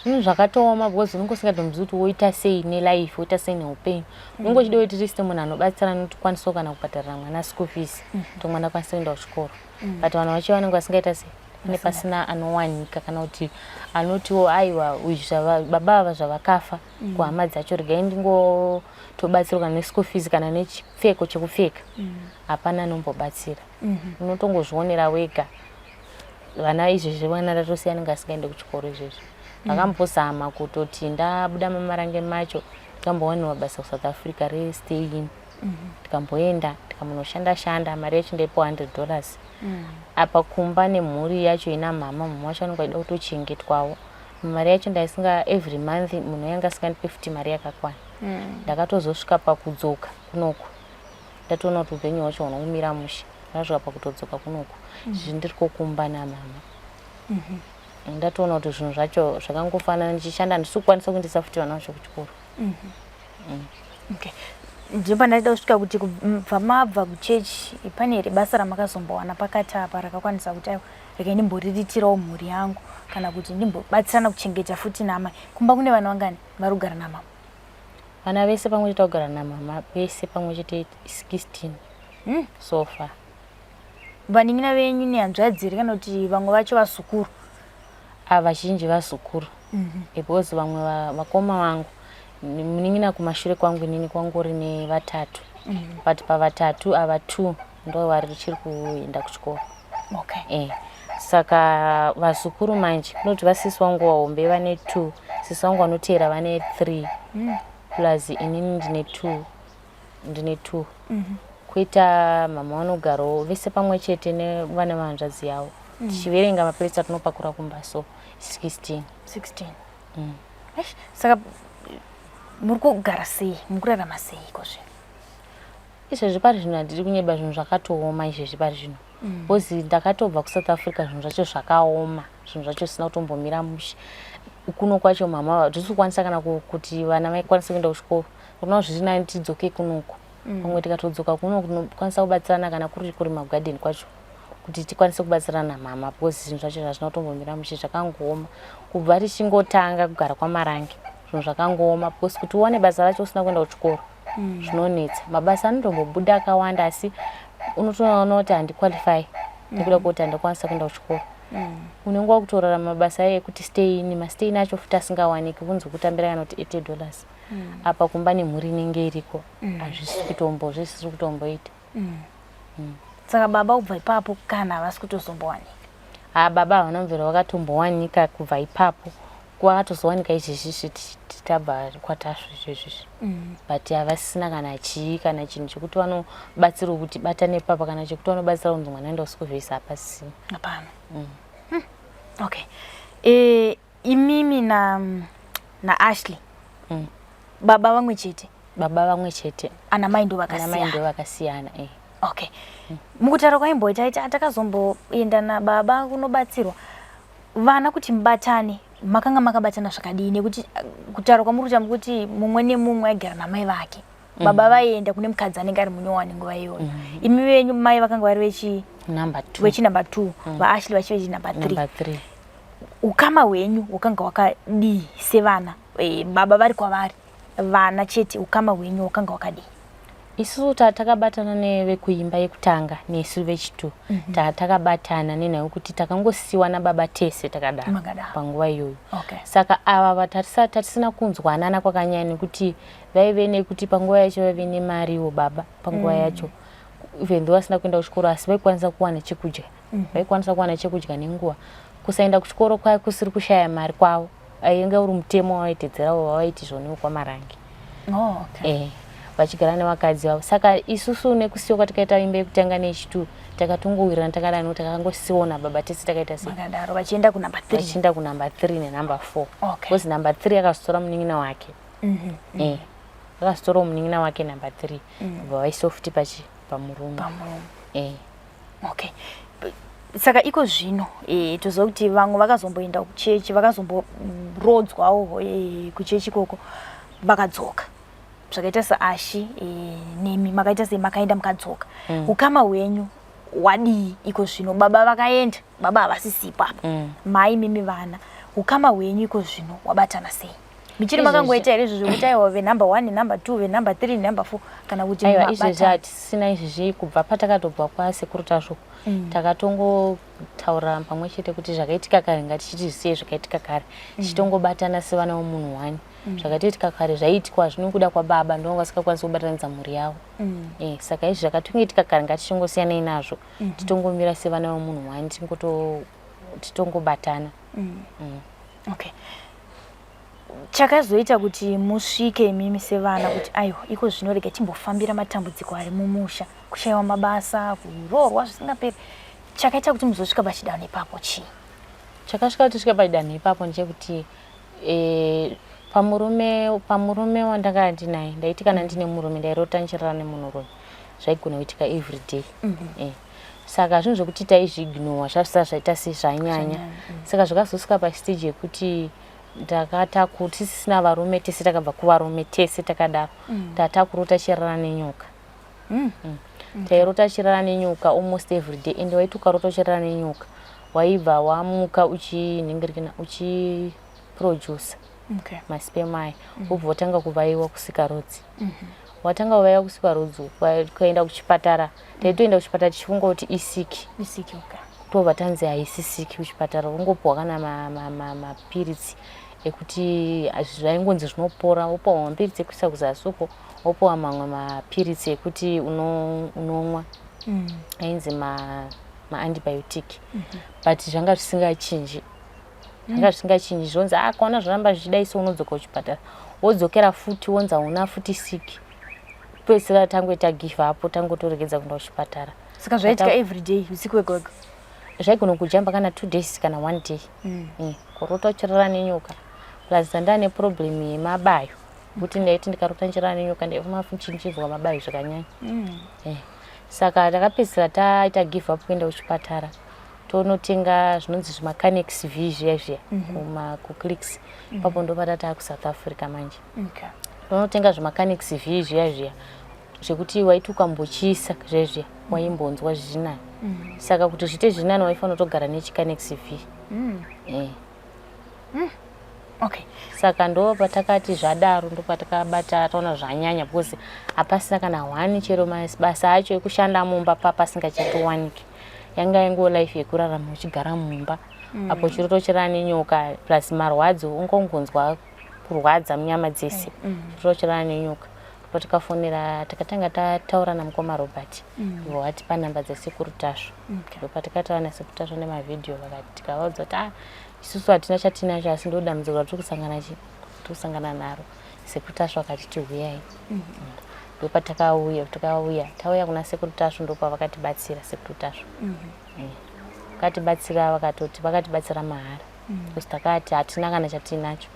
Zvinhu zvakatooma because unenge usingatomuzivi kuti woita sei nelife, woita sei neupenyu. Unenge uchida kuti tiste munhu anobatsira anotikwanisawo kana kubhadharira mwana school fees, kuti mwana akwanise kuenda kuchikoro, but vanhu vacho vanenge vasingaita sei, pane pasina anowanika kana kuti anotiwo aiwa, uyu baba ava zvavakafa, kuhama dzacho regai ndingotobatsirwa kana neschool fees kana nechipfeko chekupfeka. Hapana anombobatsira, unotongozvionera wega. Vana izvezvi, vana ratosiya anenge asingaende kuchikoro izvezvi. Ndakambozama kutoti ndabuda mamarange macho, ndikambowanirwa basa kuSouth Africa restay in, ndikamboenda ndikamunoshanda shanda, mari yacho ndaipiwa $100. Apa kumba nemhuri yacho ina mama, mama wacho anenge aida kutochengetwawo. Mari yacho ndaisinga every month munhu yanga asingandipe futi mari yakakwana. Ndakatozosvika pakudzoka kunoku, ndatoona kuti upenyu hwacho huna kumira mushe. Ndakasvika pakutodzoka kunoku zvi ndiri kokumba namama. Ndatoona kuti zvinhu zvacho zvakangofanana, ndichishanda handisi kukwanisa kuendesa futi vana vacho kuchikoro. Okay, ndipo ndaida kusvika kuti kubva mabva kuchechi, pane here basa ramakazombowana pakati apa rakakwanisa kuti aiwa, regai ndimboriritirawo mhuri yangu, kana kuti ndimbobatsirana kuchengeta futi namai? Kumba kune vana vangani vari kugara namama? Vana vese pamwe chete kugara namama, vese pamwe chete 16 so far. Vanin'ina venyu nehanzvadzi here, kana kuti vamwe vacho vazukuru? A, vazhinji vazukuru, because vamwe vakoma vangu, munin'ina kumashure kwangu inini kwangori nevatatu, but pavatatu ava two ndo vari chiri kuenda kuchikoro. Saka vazukuru manje kunoti vasisi vangu vahombe vane two, sisi vangu vanoteera vane three, plus inini ndine two, ndine two. Koita mama vanogarawo vese pamwe chete nevana vahanzvadzi yavo. Tichiverenga maplates atinopakura kumba, so 16. 16. Eish, saka muri kugara sei, muri kurarama sei iko zvino? Izvezvi pari zvino, handiri kunyeba, zvinhu zvakatooma izvezvi pari zvino, because ndakatobva kuSouth Africa zvinhu zvacho zvakaoma, zvinhu zvacho zvisina kutombomira mushe. Kuno kwacho mama hatisi kukwanisa kana kuti vana vaikwanise kuenda kuchikoro. Unoona zviri nani tidzoke kunoku. Pamwe tikatodzoka kuno tinokwanisa kubatsirana, kana kuri kurima kugadheni kwacho, kuti tikwanise kubatsirana namama, because zvinhu zvacho zvazvina kutombomira mushe, zvakangooma. Kubva tichingotanga kugara kwaMarange zvinhu zvakangooma, because kuti uwane basa racho usina kuenda kuchikoro zvinonetsa. Mabasa anotombobuda akawanda, asi unotoona kuti handiqualify nekuda kwekuti handakwanisa kuenda kuchikoro. Unenge wakutorarama mabasa ayo ekuti stay in, mastay in acho futi asingawaniki, kunzi kutambira kana kuti $80. Apa kumba nemhuri inenge iriko, hazvisi kutombo, zvisiri kutomboita. Saka baba kubva ipapo kana havasi kutozombowanika? Ha, baba havana mubvira vakatombowanika kubva ipapo. Vakatozowanika izvezvizvi tabva kwaTasvu izvezvizvi, but havasisina kana chii, kana chinhu chekuti vanobatsirwa kuti bata nepapa, kana chekuti vanobatsira kunzi mwana aenda kuschool fees, hapasisina. Hapana. Okay, imimi na naAshley baba vamwe chete? Baba vamwe chete. Ana mai ndo ana mai vakasiyana? Ndo vakasiyana. Okay, mukutaura kwaimboita ita takazomboenda nababa kunobatsirwa vana kuti mubatane, makanga makabatana zvakadii? Nekuti kutaura kwamuri kuita mukuti mumwe nemumwe aigara namai vake, baba vaienda kune mukadzi anenge ari munyowani nguva iyoyo. Imi venyu mai vakanga vari vechi Number two. Vechi number two, vaAshley vachi vechi number three. Number three. Ukama hwenyu hwakanga hwakadii sevana, baba vari kwavari, vana chete? Ukama hwenyu hwakanga hwakadii? Isusu takabatana nevekuimba yekutanga nesu vechitu. Takabatana nenhau yekuti takangosiyiwa nababa tese takadaro Makadaro. panguva iyoyo. Saka ava tatisina kunzwanana kwakanyanya, nekuti vaive nekuti panguva yacho vaive nemariwo baba panguva yacho, even though vasina kuenda kuchikoro, asi vaikwanisa kuwana chekudya, vaikwanisa kuwana chekudya nenguva. Kusaenda kuchikoro kwai kusiri kushaya mari kwavo, ainge uri mutemo wavaitedzerawo, wavaiti zvoniwo kwaMarange. Vachigara nevakadzi vavo. Saka isusu nekusiwa kwatikaita imba yekutanga nechitu, takatongowirirana takadaro, nekuti takangosiwawo nababa tese takaita sei. Makadaro vachienda kunumber three. Vachienda kunumber three nenumber four. Because number three akazotora munin'ina wake. Akazotorawo munin'ina wake number three, kubva vaisawo futi pachi pamurume. Pamurume. Eh. Okay, saka iko zvino toziva kuti vamwe vakazomboenda kuchechi, vakazomborodzwawo kuchechi ikoko, vakadzoka, zvakaita saAshi nemi makaita sei, makaenda mukadzoka. Ukama hwenyu wadii iko zvino? Baba vakaenda, baba havasisipo apa. Mai mimi vana, ukama hwenyu iko zvino wabatana sei? Michiri Izvezvi- makangoita here izvo zvekuti aiwa, venumber one, nenumber two, venumber three, nenumber four, kana kuti Aiwa, izvezvi mabatana? hatisina izvezvi. Kubva patakatobva kwasekuru Tasvu, takatongotaura pamwe chete kuti zvakaitika kare ngatichiti zvisiyei, zvakaitika kare, tichitongobatana sevana vemunhu one. Zvakatoitika kare zvaiitwa zvino kuda kwababa, ndovanga vasingakwanisi kubatanidza mhuri yavo. Saka izvi zvakatongoitika kare ngatichingosiyanei nazvo, titongomira sevana vemunhu one, titongobatana. Okay, chakazoita kuti musvike imimi sevana kuti aiwa, iko zvino rega timbofambira matambudziko ari mumusha, kushayiwa mabasa, kuroorwa zvisingaperi, chakaita kuti muzosvika pachidanho ipapo chii? Chakasvika kuti tisvike padanho ipapo ndechekuti pamurume wandakanga ndinaye, ndaiti kana ndine murume ndairota ndichirara nemunhurume. Zvaigona kuitika every day. Saka zvinhu zvekuti taizviignora zvasisa zvaita sezvanyanya. Saka zvakazosvika pastage yekuti ndakataku tisisina varume tese, takabva kuvarume tese takadaro, tatakurota chirara nenyoka. Tairota chirara nenyoka almost every day, and waiti ukarota uchirara nenyoka waibva wamuka uchinhingirikina, uchiproducer masperm aya, wobva watanga kuvaiwa kusikarudzi. Watanga kuvaiwa kusikarudzi, ukaenda kuchipatara, taitoenda kuchipatara tichifunga kuti isiki. Isiki, okay. Tobva tanzi haisi siki kuchipatara, ungopiwa kana mapiritsi ekuti zvaingonzi zvinopora. Wopiwa mapiritsi ekuisa kuzasi uko, wopiwa mamwe mapiritsi ekuti unomwa ainzi maantibiotic, but zvanga zvisingachinji, zvanga zvisingachinji. Zvonzi ah, kaona zvoramba zvichidai so unodzoka kuchipatara, wodzokera futi wonzi hauna futi siki. Kupedzisira tangoita give up, tangotoregedza kuenda kuchipatara. Saka zvaitika every day, usiku wega wega? Zvaigona kujamba kana 2 days kana one day. Kurota uchirara nenyoka, plus ndaa neproblem yemabayo, kuti ndaiti ndikarota ndichirara nenyoka ndaifamba mabayo zvakanyanya. Saka takapedzisira taita give up kuenda kuchipatara, tonotenga zvinonzi zvimaCanex V zviya zviya kuClicks ipapo. Ndopata taa kuSouth Africa manje. Tonotenga zvimaCanex V zviya zviya zvekuti waiti ukambochiisa zviya zviya waimbonzwa zvirinani. Saka kuti zviite zvirinani waifanira kutogara nechiCanex V. Saka ndo patakati zvadaro, ndo patakabata taona zvanyanya, because hapasina kana one chero mabasa acho ekushanda mumba pasingachatowaniki. Yanga yango life yekurarama uchigara mumba apo chirotochirara nenyoka, plus marwadzo, ungongonzwa kurwadza munyama dzese, chirotochirara nenyoka. Patikafonera, takatanga tataura namukoma Robert, vatipa namba dzasekuru Tasvo. Ndopatikataura nasekuru Tasvo nemavhidhiyo, vakati, tikavaudza kuti ah, isusu hatina chatinacho, asi ndo dambudziko ratiri kusangana chi tiri kusangana naro. Sekuru Tasvo akati tihuyai. Ndopatakauya, takauya, tauya kuna sekuru Tasvo, ndopavakatibatsira. Sekuru Tasvo vakatibatsira, vakatoti vakatibatsira mahara, because takati hatina kana chatinacho.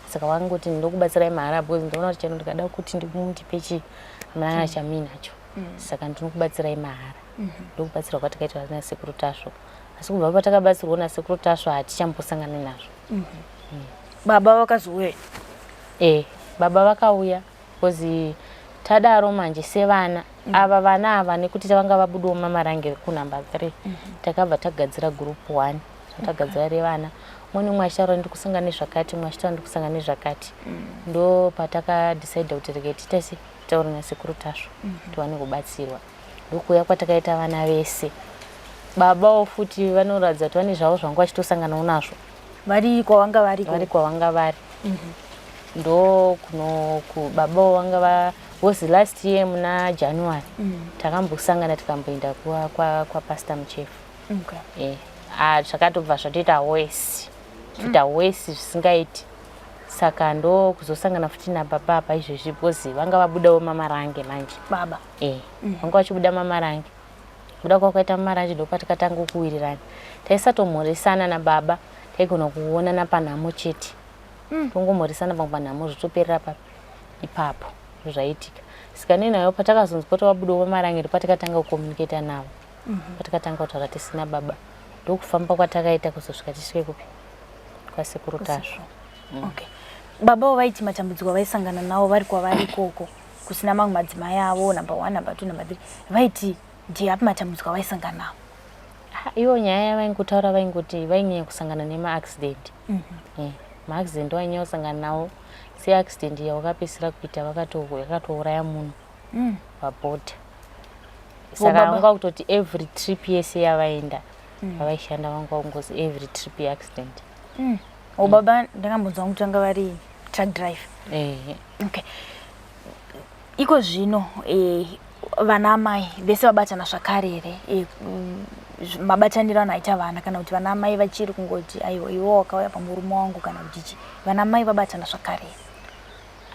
Saka vangoti ndokubatsirai mahara because ndinoona kuti chero ndikada kuti ndipe chii, hamuna kana chamuinacho, saka ndinokubatsirai mahara. Ndokubatsirwa kwatakaitwa nasekuru Tasvo. Asi kubva patakabatsirwa nasekuru Tasvo hatichambosangani nazvo. Baba vakazouya? Baba vakauya, because tadaro manje sevana ava, vana ava, nekuti vanga vabudawo mamarange kunumber 3, takabva tagadzira group one. Tagadzira revana, umwe neumwe achitaura ndiri kusangana nezvakati, umwe achitaura ndiri kusangana nezvakati. Ndo patakadecida kuti regai tiite se titaure nasekuru Tasvo tiwane kubatsirwa. Ndokuuya kwatakaita vana vese. Babawo futi vanoratidza kuti vane zvavo zvanga vachitosanganawo nazvo. Vari kwavanga vari? Vari kwavanga vari. Ndo kuno kubabawo vanga va, was last year muna January, takambosangana, tikamboenda kwapastor Muchefu. Ah, zvakatobva zvatoita worse, kuita worse zvisingaiti. Saka ndo kuzosangana futi nababa apa izvezvi, because vanga vabudawo mamarange manje. Baba? Vanga vachibuda mamarange. Kuda kwakaita mamarange, ndo patikatanga kuwirirana. Taisatomhoresana nababa, taigona kuonana panhamo chete. Tongomhoresana pamwe panhamo, zvotoperera papi ipapo zvaitika. Saka nenayo patakazonzwa kuti vabudawo mamarange, ndo patikatanga kucommunicata navo, patikatanga kutaura tisina baba. Ndokufamba kwatakaita kuzosvika tisvike kupi, kwasekuru Tasvo. Okay, baba vaiti matambudziko avaisangana nawo vari kwavari ikoko kusina mamwe madzimai avo, number one, number two, number three, vaiti ndiapi matambudziko avaisangana nawo? Ah, ivo nyaya yavaingotaura, vaingoti vainyanya kusangana nemaaccident. Maaccident vainyanya kusangana nawo, seaccident yawakapedzisira kuita yakatouraya munhu pabhodha. Saka vanga kutoti every trip yese yavaenda, vavaishanda, vanga kungozi every trip yeaccident. O baba ndakambonzwa kuti vanga vari truck driver? Ehe. Okay, iko zvino vana amai vese vabatana zvakare here? Mabataniro anoaita vana, kana kuti vana amai vachiri kungoti aiwa, iwe wakauya pamurume wangu, kana kuti chi vana amai vabatana zvakare here?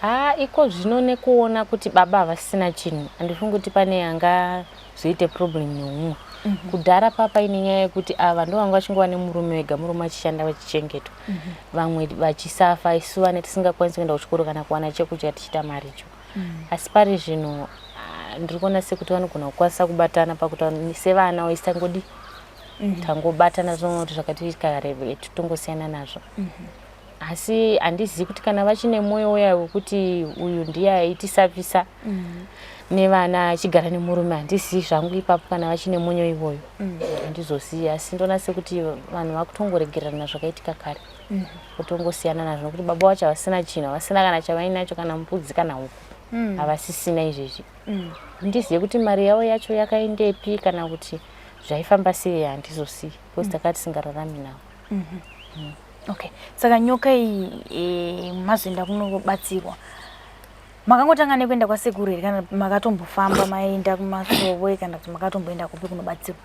Haa iko zvino nekuona kuti baba havasisina chinhu handifungi kuti pane angazoite problem neumwe. Mm -hmm. Kudhara papa ine nyaya yekuti ava ndo vanga vachingova nemurume wega, murume achishanda vachichengetwa. Mm -hmm. Vamwe vachisafa isu vane tisingakwanisi kuenda kuchikoro kana kuwana chekudya tichiita maricho. Mm -hmm. Asi pari zvino ah, ndiri kuona sekuti vanogona kukwanisa kubatana pakuti sevana waisangodi mm -hmm. tangobatana tinoona kuti zvakatiitika kare totongosiyana nazvo. Mm -hmm. Asi handizivi kuti kana vachine mwoyo uya wekuti uyu ndiye aitisavisa mm. nevana achigara nemurume handizivi zvangu ipapo kana vachine mwoyo iwoyo mm. handizozivi asi ndoona sekuti vanhu vakutongoregererana zvakaitika kare mm. kutongosiyana nazvo nokuti baba vacho havasina chinhu havasina kana chavainacho kana mbudzi kana huku havasisina izvezvi handizive kuti mari yavo yacho yakaendepi kana kuti zvaifamba sei handizosiyi because takati tisingararami navo mm -hmm. mm. Okay, saka nyoka iyi e, mazoenda kunobatsirwa makangotanga nekuenda kwasekuru here kana makatombofamba maenda kumasowe kana kuti makatomboenda kupi kunobatsirwa?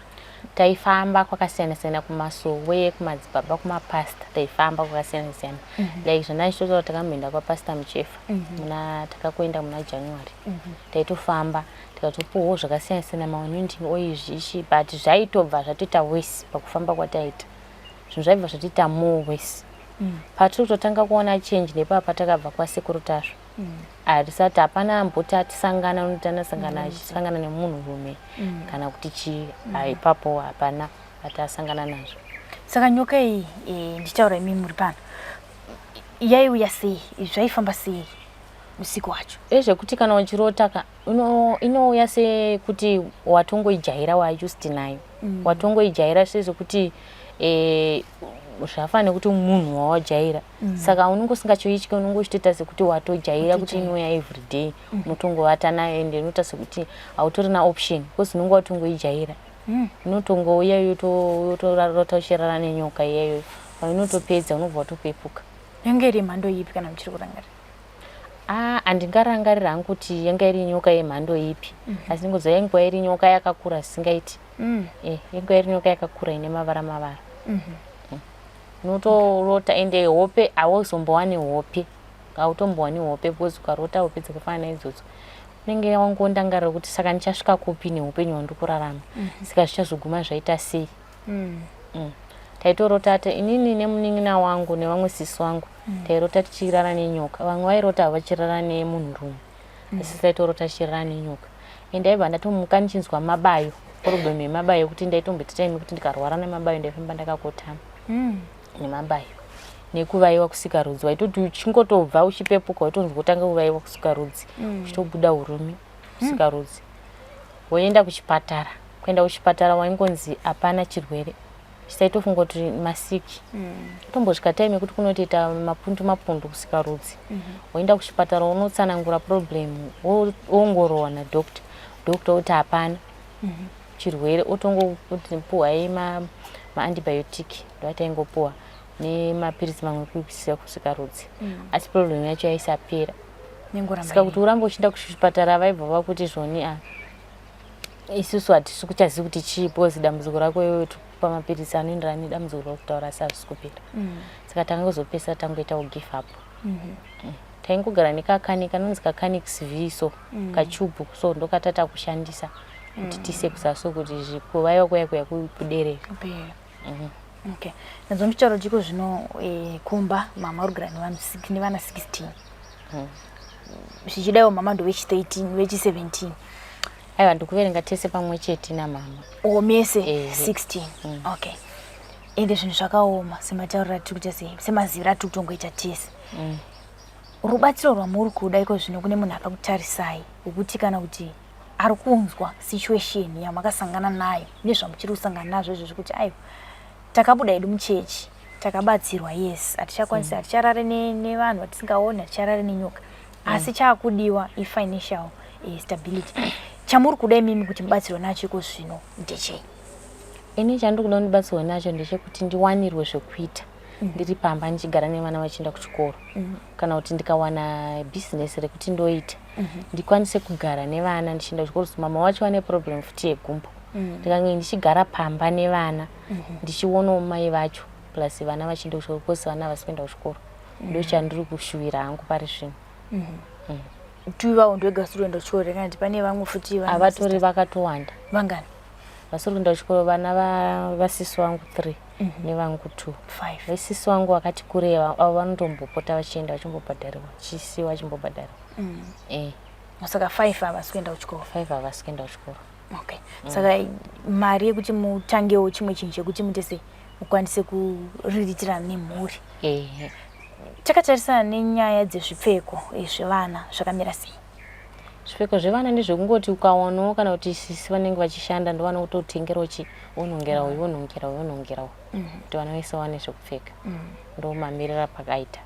Taifamba kwakasiyana siyana kumasowe, kumadzibaba, kumapasta, taifamba kwakasiyana siyana mm -hmm. Like zvandaichitotaura takamboenda kwapasta Muchefa mm -hmm. muna takakuenda muna January mm -hmm. Taitofamba tikatopuwawo zvakasiyana siyana maanointing oil zvichi but zvaitobva zvatoita worse pakufamba kwataita zvinhu zvaibva zvatiita more worse mm. Patiri kutotanga kuona change nepapa takabva kwasekuru Tasvo mm. Hatisati hapana amboti atisangana unoti anasangana mm. achisangana nemunhurume mm. kana kuti chii mm. Ipapo hapana atasangana nazvo. Saka nyoka iyi e, ndichitaura imi muri pano yaiuya sei, zvaifamba sei usiku wacho? Ezvekuti kana uchirota ka inouya sekuti watongoijaira waused nayo mm. Watongoijaira sezvekuti e, zvafanira nekuti munhu wawajaira mm. Saka unenge usingachoityi, unenge uchitoita sekuti watojaira kuti inouya everyday mm. Unotongovata nayo ende inoita sekuti hautorina option because unenge watongoijaira mm. Inotongouya yotorota uchirara nenyoka iyayo, painotopedza unobva watopepuka. Yange iri mhando ipi kana muchiri kurangarira? Ah, handingarangarira hangu kuti yanga iri nyoka yemhando ipi mm -hmm. Asi ndingoziva yanguva iri nyoka yakakura zvisingaiti mm. Eh, yanguva iri nyoka yakakura ine mavara mavara mm -hmm. Unotorota ende hope hauzombowani hope, hautombowani hope because ukarota hope dzakafanana naidzodzo unenge wangondangarira kuti saka ndichasvika kupi neupenyu hwandiri kurarama mm -hmm. Saka zvichazoguma zvaita sei mm. Mm. Taitorota ta inini nemunin'ina wangu nevamwe sisi wangu mm. Tairota tichirara nenyoka, vamwe vairota vachirara nemunhurume mm. Asi taitorota tichirara nenyoka and aibva ndatomuka ndichinzwa mabayo, problem yemabayo yekuti ndaitomboita time yekuti ndikarwara nemabayo ndaifamba ndakakotama mm. nemabayo nekuvaiwa kusikarudzi, waitoti uchingotobva uchipepuka waitonzwa kutanga kuvaiwa kusikarudzi mm. Uchitobuda urume kusikarudzi mm. Woenda kuchipatara, kuenda kuchipatara waingonzi hapana chirwere, chisaitofunga kuti masiki mm. Tombosvika time yekuti kunotoita mapundu mapundu kusikarudzi mm -hmm. Woenda kuchipatara unotsanangura problem, woongororwa nadoctor, doctor oti hapana mm -hmm. chirwere, otongopuhwai maantibiotic ma ndoataingopuwa nemapiritsi mamwe ekuisira kusikarudzi mm. Asi problem yacho yaisapera, saka kuti urambe uchienda kuchipatara vaibva vakuti zvoni a isusu hatisi kuchazivi kuti chii because dambudziko rako iwewe tikupa mapiritsi anoenderana nedambudziko rako kutaura asi hazvisi kupera mm. Saka tangozopesa tangoita kugive up mm -hmm. mm. Taingogara nekakani kanonzi kacanix v so mm. Kachubhu so ndokatata kushandisa kuti mm. tiise kusaso kuti kuvaiwa kuya kuya kuderera mm -hmm. Okay, nadzo muchitauro chiko zvino e, kumba mama uri kugara nevana 16 mm. Zvichidaiwo mama ndo vechi 13 vechi 17? Aiwa, ndikuverenga tese pamwe chete namama. O mese 16 mm. Okay, ende zvinhu zvakaoma sematauriro atiri kuita, sei semaziviro atiri kutongoita tese mm. Rubatsiro rwamuri kuda iko zvino kune munhu akakutarisai wekuti kana kuti ari kunzwa situation yamakasangana nayo nezvamuchiri kusangana nazvo izvozvi kuti aiwa takabuda hedu muchechi takabatsirwa, yes, hatichakwanisi haticharare nevanhu vatisingaoni, haticharare nenyoka mm. Asi chaakudiwa ifinancial stability. Chamuri kuda imimi kuti mubatsirwe nacho iko zvino ndechei? Ini chandiri kuda kundibatsirwa nacho ndechekuti ndiwanirwe zvekuita mm. ndiri pamba ndichigara nevana vachienda kuchikoro mm. Kana kuti ndikawana bhizinesi rekuti ndoita mm -hmm. ndikwanise kugara nevana ndichienda kuchikoro. Mama wacho vane problem futi yegumbo mm. Ndikange ndichigara pamba nevana mm -hmm. ndichionawo mai vacho plus vana vachienda kuchikoro because vana havasi kuenda kuchikoro mm. Ndo chandiri kushuvira hangu pari zvino mm -hmm. Two ivavo ndovega vasiri kuenda kuchikoro here, kana kuti pane vamwe futi vana? Havatori. Sisters? Vakatowanda. Vangani? Vasiri kuenda kuchikoro vana vasisi vangu three nevangu two. Five. Vesisi vangu vakati kurei, avo vanotombopota vachienda vachimbobhadharirwa, chisiwa vachimbobhadharirwa. Saka five havasi kuenda kuchikoro? Five havasi kuenda kuchikoro. Okay, saka mari yekuti mutangewo chimwe chinhu chekuti muite sei, mukwanise kuriritira nemhuri? Ehe. Takatarisana nenyaya dzezvipfeko zvevana, zvakamira sei? Zvipfeko zvevana ndezvekungoti ukawanawo, kana kuti sisi vanenge vachishanda ndovanokutotengerawo chi wonhongera uyu, wonhongera uyu, wonhongera uyu, kuti vana vese vawane zvekupfeka. Ndo mamiriro apakaita.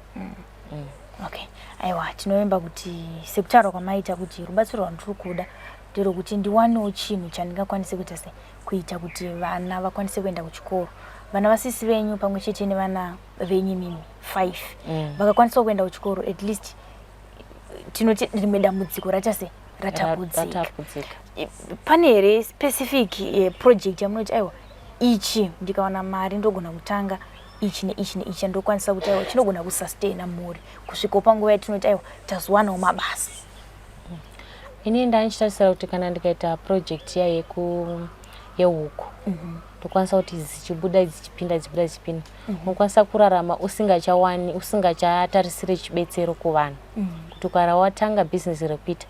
Okay, aiwa, tinovimba kuti sekutaura kwamaita kuti rubatsiro rwandiri kuda nderwekuti ndiwanewo chinhu chandingakwanise kuita sei, kuita kuti vana vakwanise kuenda kuchikoro, vana vasisi venyu pamwe chete nevana venyu imimi five vakakwanisawo kuenda kuchikoro, at least tinoti rimwe dambudziko raita sei, ratapudzika. Ratapudzika. Pane here specific project yamunoti, aiwa, ichi ndikawana mari ndogona kutanga ichi neichi neichi, chandokwanisa kuti aiwa chinogona kusustaina mhuri kusvikawo panguva yatinoti aiwa tazowanawo mabasa? Inini ndandichitarisira kuti kana ndikaita project iya yehuku, ndokwanisa kuti dzichibuda dzichipinda, dzichibuda dzichipinda, unokwanisa kurarama usingachawani, usingachatarisiri chibetsero kuvanhu, kuti ukara watanga bhizinesi rekuita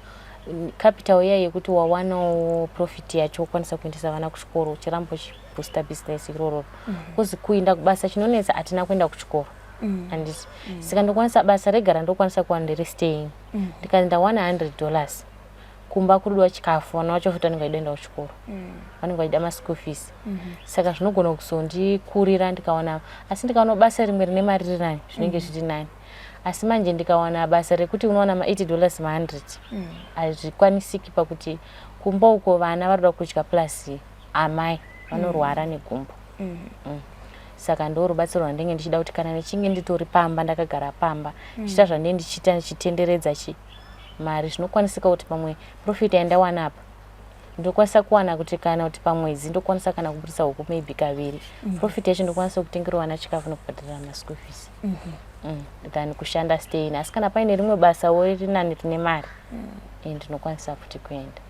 capital iya yekuti wawanawo profit yacho, ukwanisa kuendesa vana kuchikoro, uchiramba uchiboosta bhizinesi irororo, kuzi kuinda kubasa chinonetsa, hatina kuenda kuchikoro, handiti? Saka ndokwanisa basa rega randokwanisa kuwana ndiri staying, ndikati ndawana $100, kumba kuridiwa chikafu, vana vacho futi vanenge vachida kuenda kuchikoro, vanenge vachida maschool fees. Saka zvinogona kuzondikurira ndikawana, asi ndikawana basa rimwe rine mari riri nani, zvinenge zviri nani. Asi manje ndikawana basa rekuti unowana ma80 dollars, ma100, hazvikwanisiki pakuti kumba uko vana varikuda kudya, plus amai vanorwara negumbo. Saka ndo rubatsiro rwandinge ndichida, kuti kana ndichinge nditori pamba, ndakagara pamba ndichiita zvandinge ndichiita, ndichitenderedza chi mari, zvinokwanisika kuti pamwe profit yandawana apa ndokwanisa kuwana kuti kana kuti pamwedzi ndokwanisa kana kubudisa huku maybe kaviri, profit yacho ndokwanisa kutengera vana chikafu nekubhadharira maschool fees, than kushanda staying. Asi kana paine rimwe basawo riri nani rine mari, ndinokwanisa futi kuenda.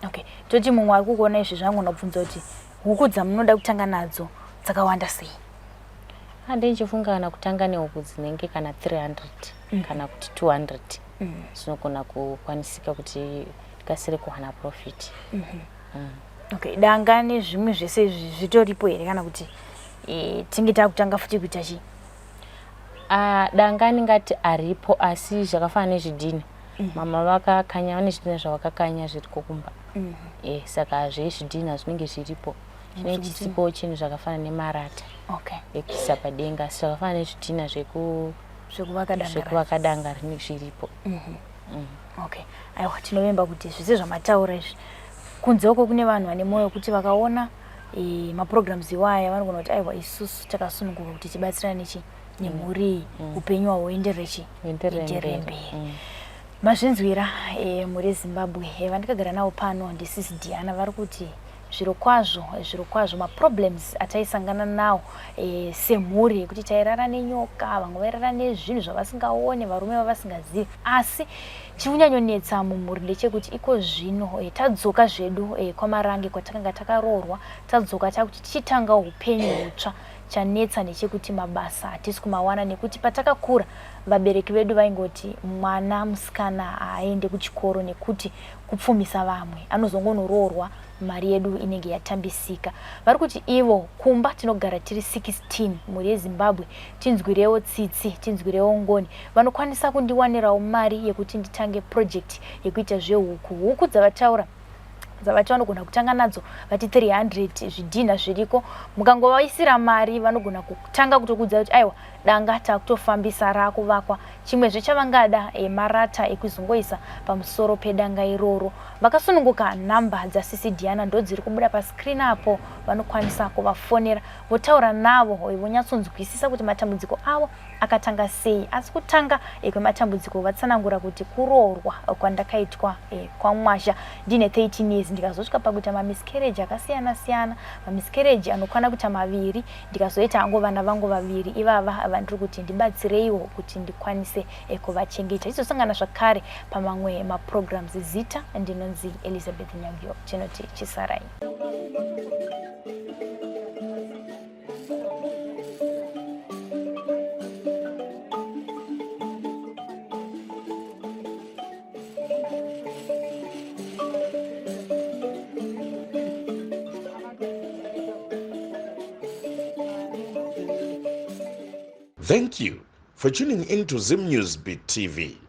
Okay, toti mumwe ari kukuona izvi zvangona kubvunza kuti huku dzamunoda kutanga nadzo dzakawanda sei? Hande ndichifunga kana kutanga nehuku dzinenge kana 300 kana kuti 200, zvinogona kukwanisika kuti tikasire kuwana profit. Okay, danga nezvimwe zvese izvi zvitoripo here, kana kuti tinge takutanga futi kuita chii? Ah, danga ndingati aripo, asi zvakafanana nezvidhina, mama vakakanya, vane zvidhina zvavakakanya zviriko kumba. Saka zvezvidhina zvinenge zviripo, chinenge chisipo chinhu zvakafanana nemarata ekuisa padenga, asi zvakafanana nezvidhina zvekuvaka danga. Zvekuvaka danga rinenge zviripo. Okay, aiwa, tinovimba kuti zvese zvamataura izvi, kunze uko kune vanhu vane mwoyo wekuti vakaona maprograms iwaya vanogona kuti aiwa, isusu takasununguka kuti tibatsirane nechi nemhuri iyi, upenyu hwavo huenderere chi Huenderere huenderere mberi. mberi. Mazvinzwira, mhuri yeZimbabwe, vandakagara navo pano ndisisi Diana, vari kuti zviro kwazvo, zviro kwazvo maproblems ataisangana nawo semhuri yekuti tairara nenyoka, vamwe vairara nezvinhu zvavasingaone, varume vavasingazivi, asi chiri kunyanyonetsa mumhuri ndechekuti iko zvino tadzoka zvedu kwaMarange kwatakanga takaroorwa, tadzoka takuti tichitanga upenyu hutsva. Chanetsa ndechekuti mabasa hatisi kumawana, nekuti patakakura vabereki vedu vaingoti mwana musikana haaende kuchikoro nekuti kupfumisa vamwe, anozongonoroorwa, mari yedu inenge yatambisika. Vari kuti ivo kumba tinogara tiri 16. Mhuri yeZimbabwe, tinzwirewo tsitsi, tinzwirewo ngoni. Vanokwanisa kundiwanirawo mari yekuti nditange project yekuita zvehuku, huku dzavataura, dzavati vanogona kutanga nadzo, vati 300, zvidhinha zviriko. Mukangovaisira mari vanogona kutanga kutokudza kuti aiwa, danga takutofambisa, raakuvakwa. Chimwezve chavangada marata ekuzongoisa pamusoro pedanga iroro. Vakasununguka, nhamba dzasisi Diana ndo dziri kubuda pascreen apo. Vanokwanisa kuvafonera votaura navo, vonyatsonzwisisa kuti matambudziko avo akatanga sei. Asi kutanga kwematambudziko vatsanangura kuti kuroorwa kwandakaitwa kwamwasha ndine 13 years, ndikazosvika pakuita mamiscarriage akasiyana siyana, mamiscarriage anokwana kuita maviri, ndikazoita hangu vana vangu vaviri ivava. Vandiri kuti ndibatsireiwo kuti ndikwanise kuvachengeta. Tizosangana zvakare pamamwe maprograms. Zita ndinonzi Elizabeth Nyagio, tinoti chisarai. Thank you for tuning in to Zim News Beat TV.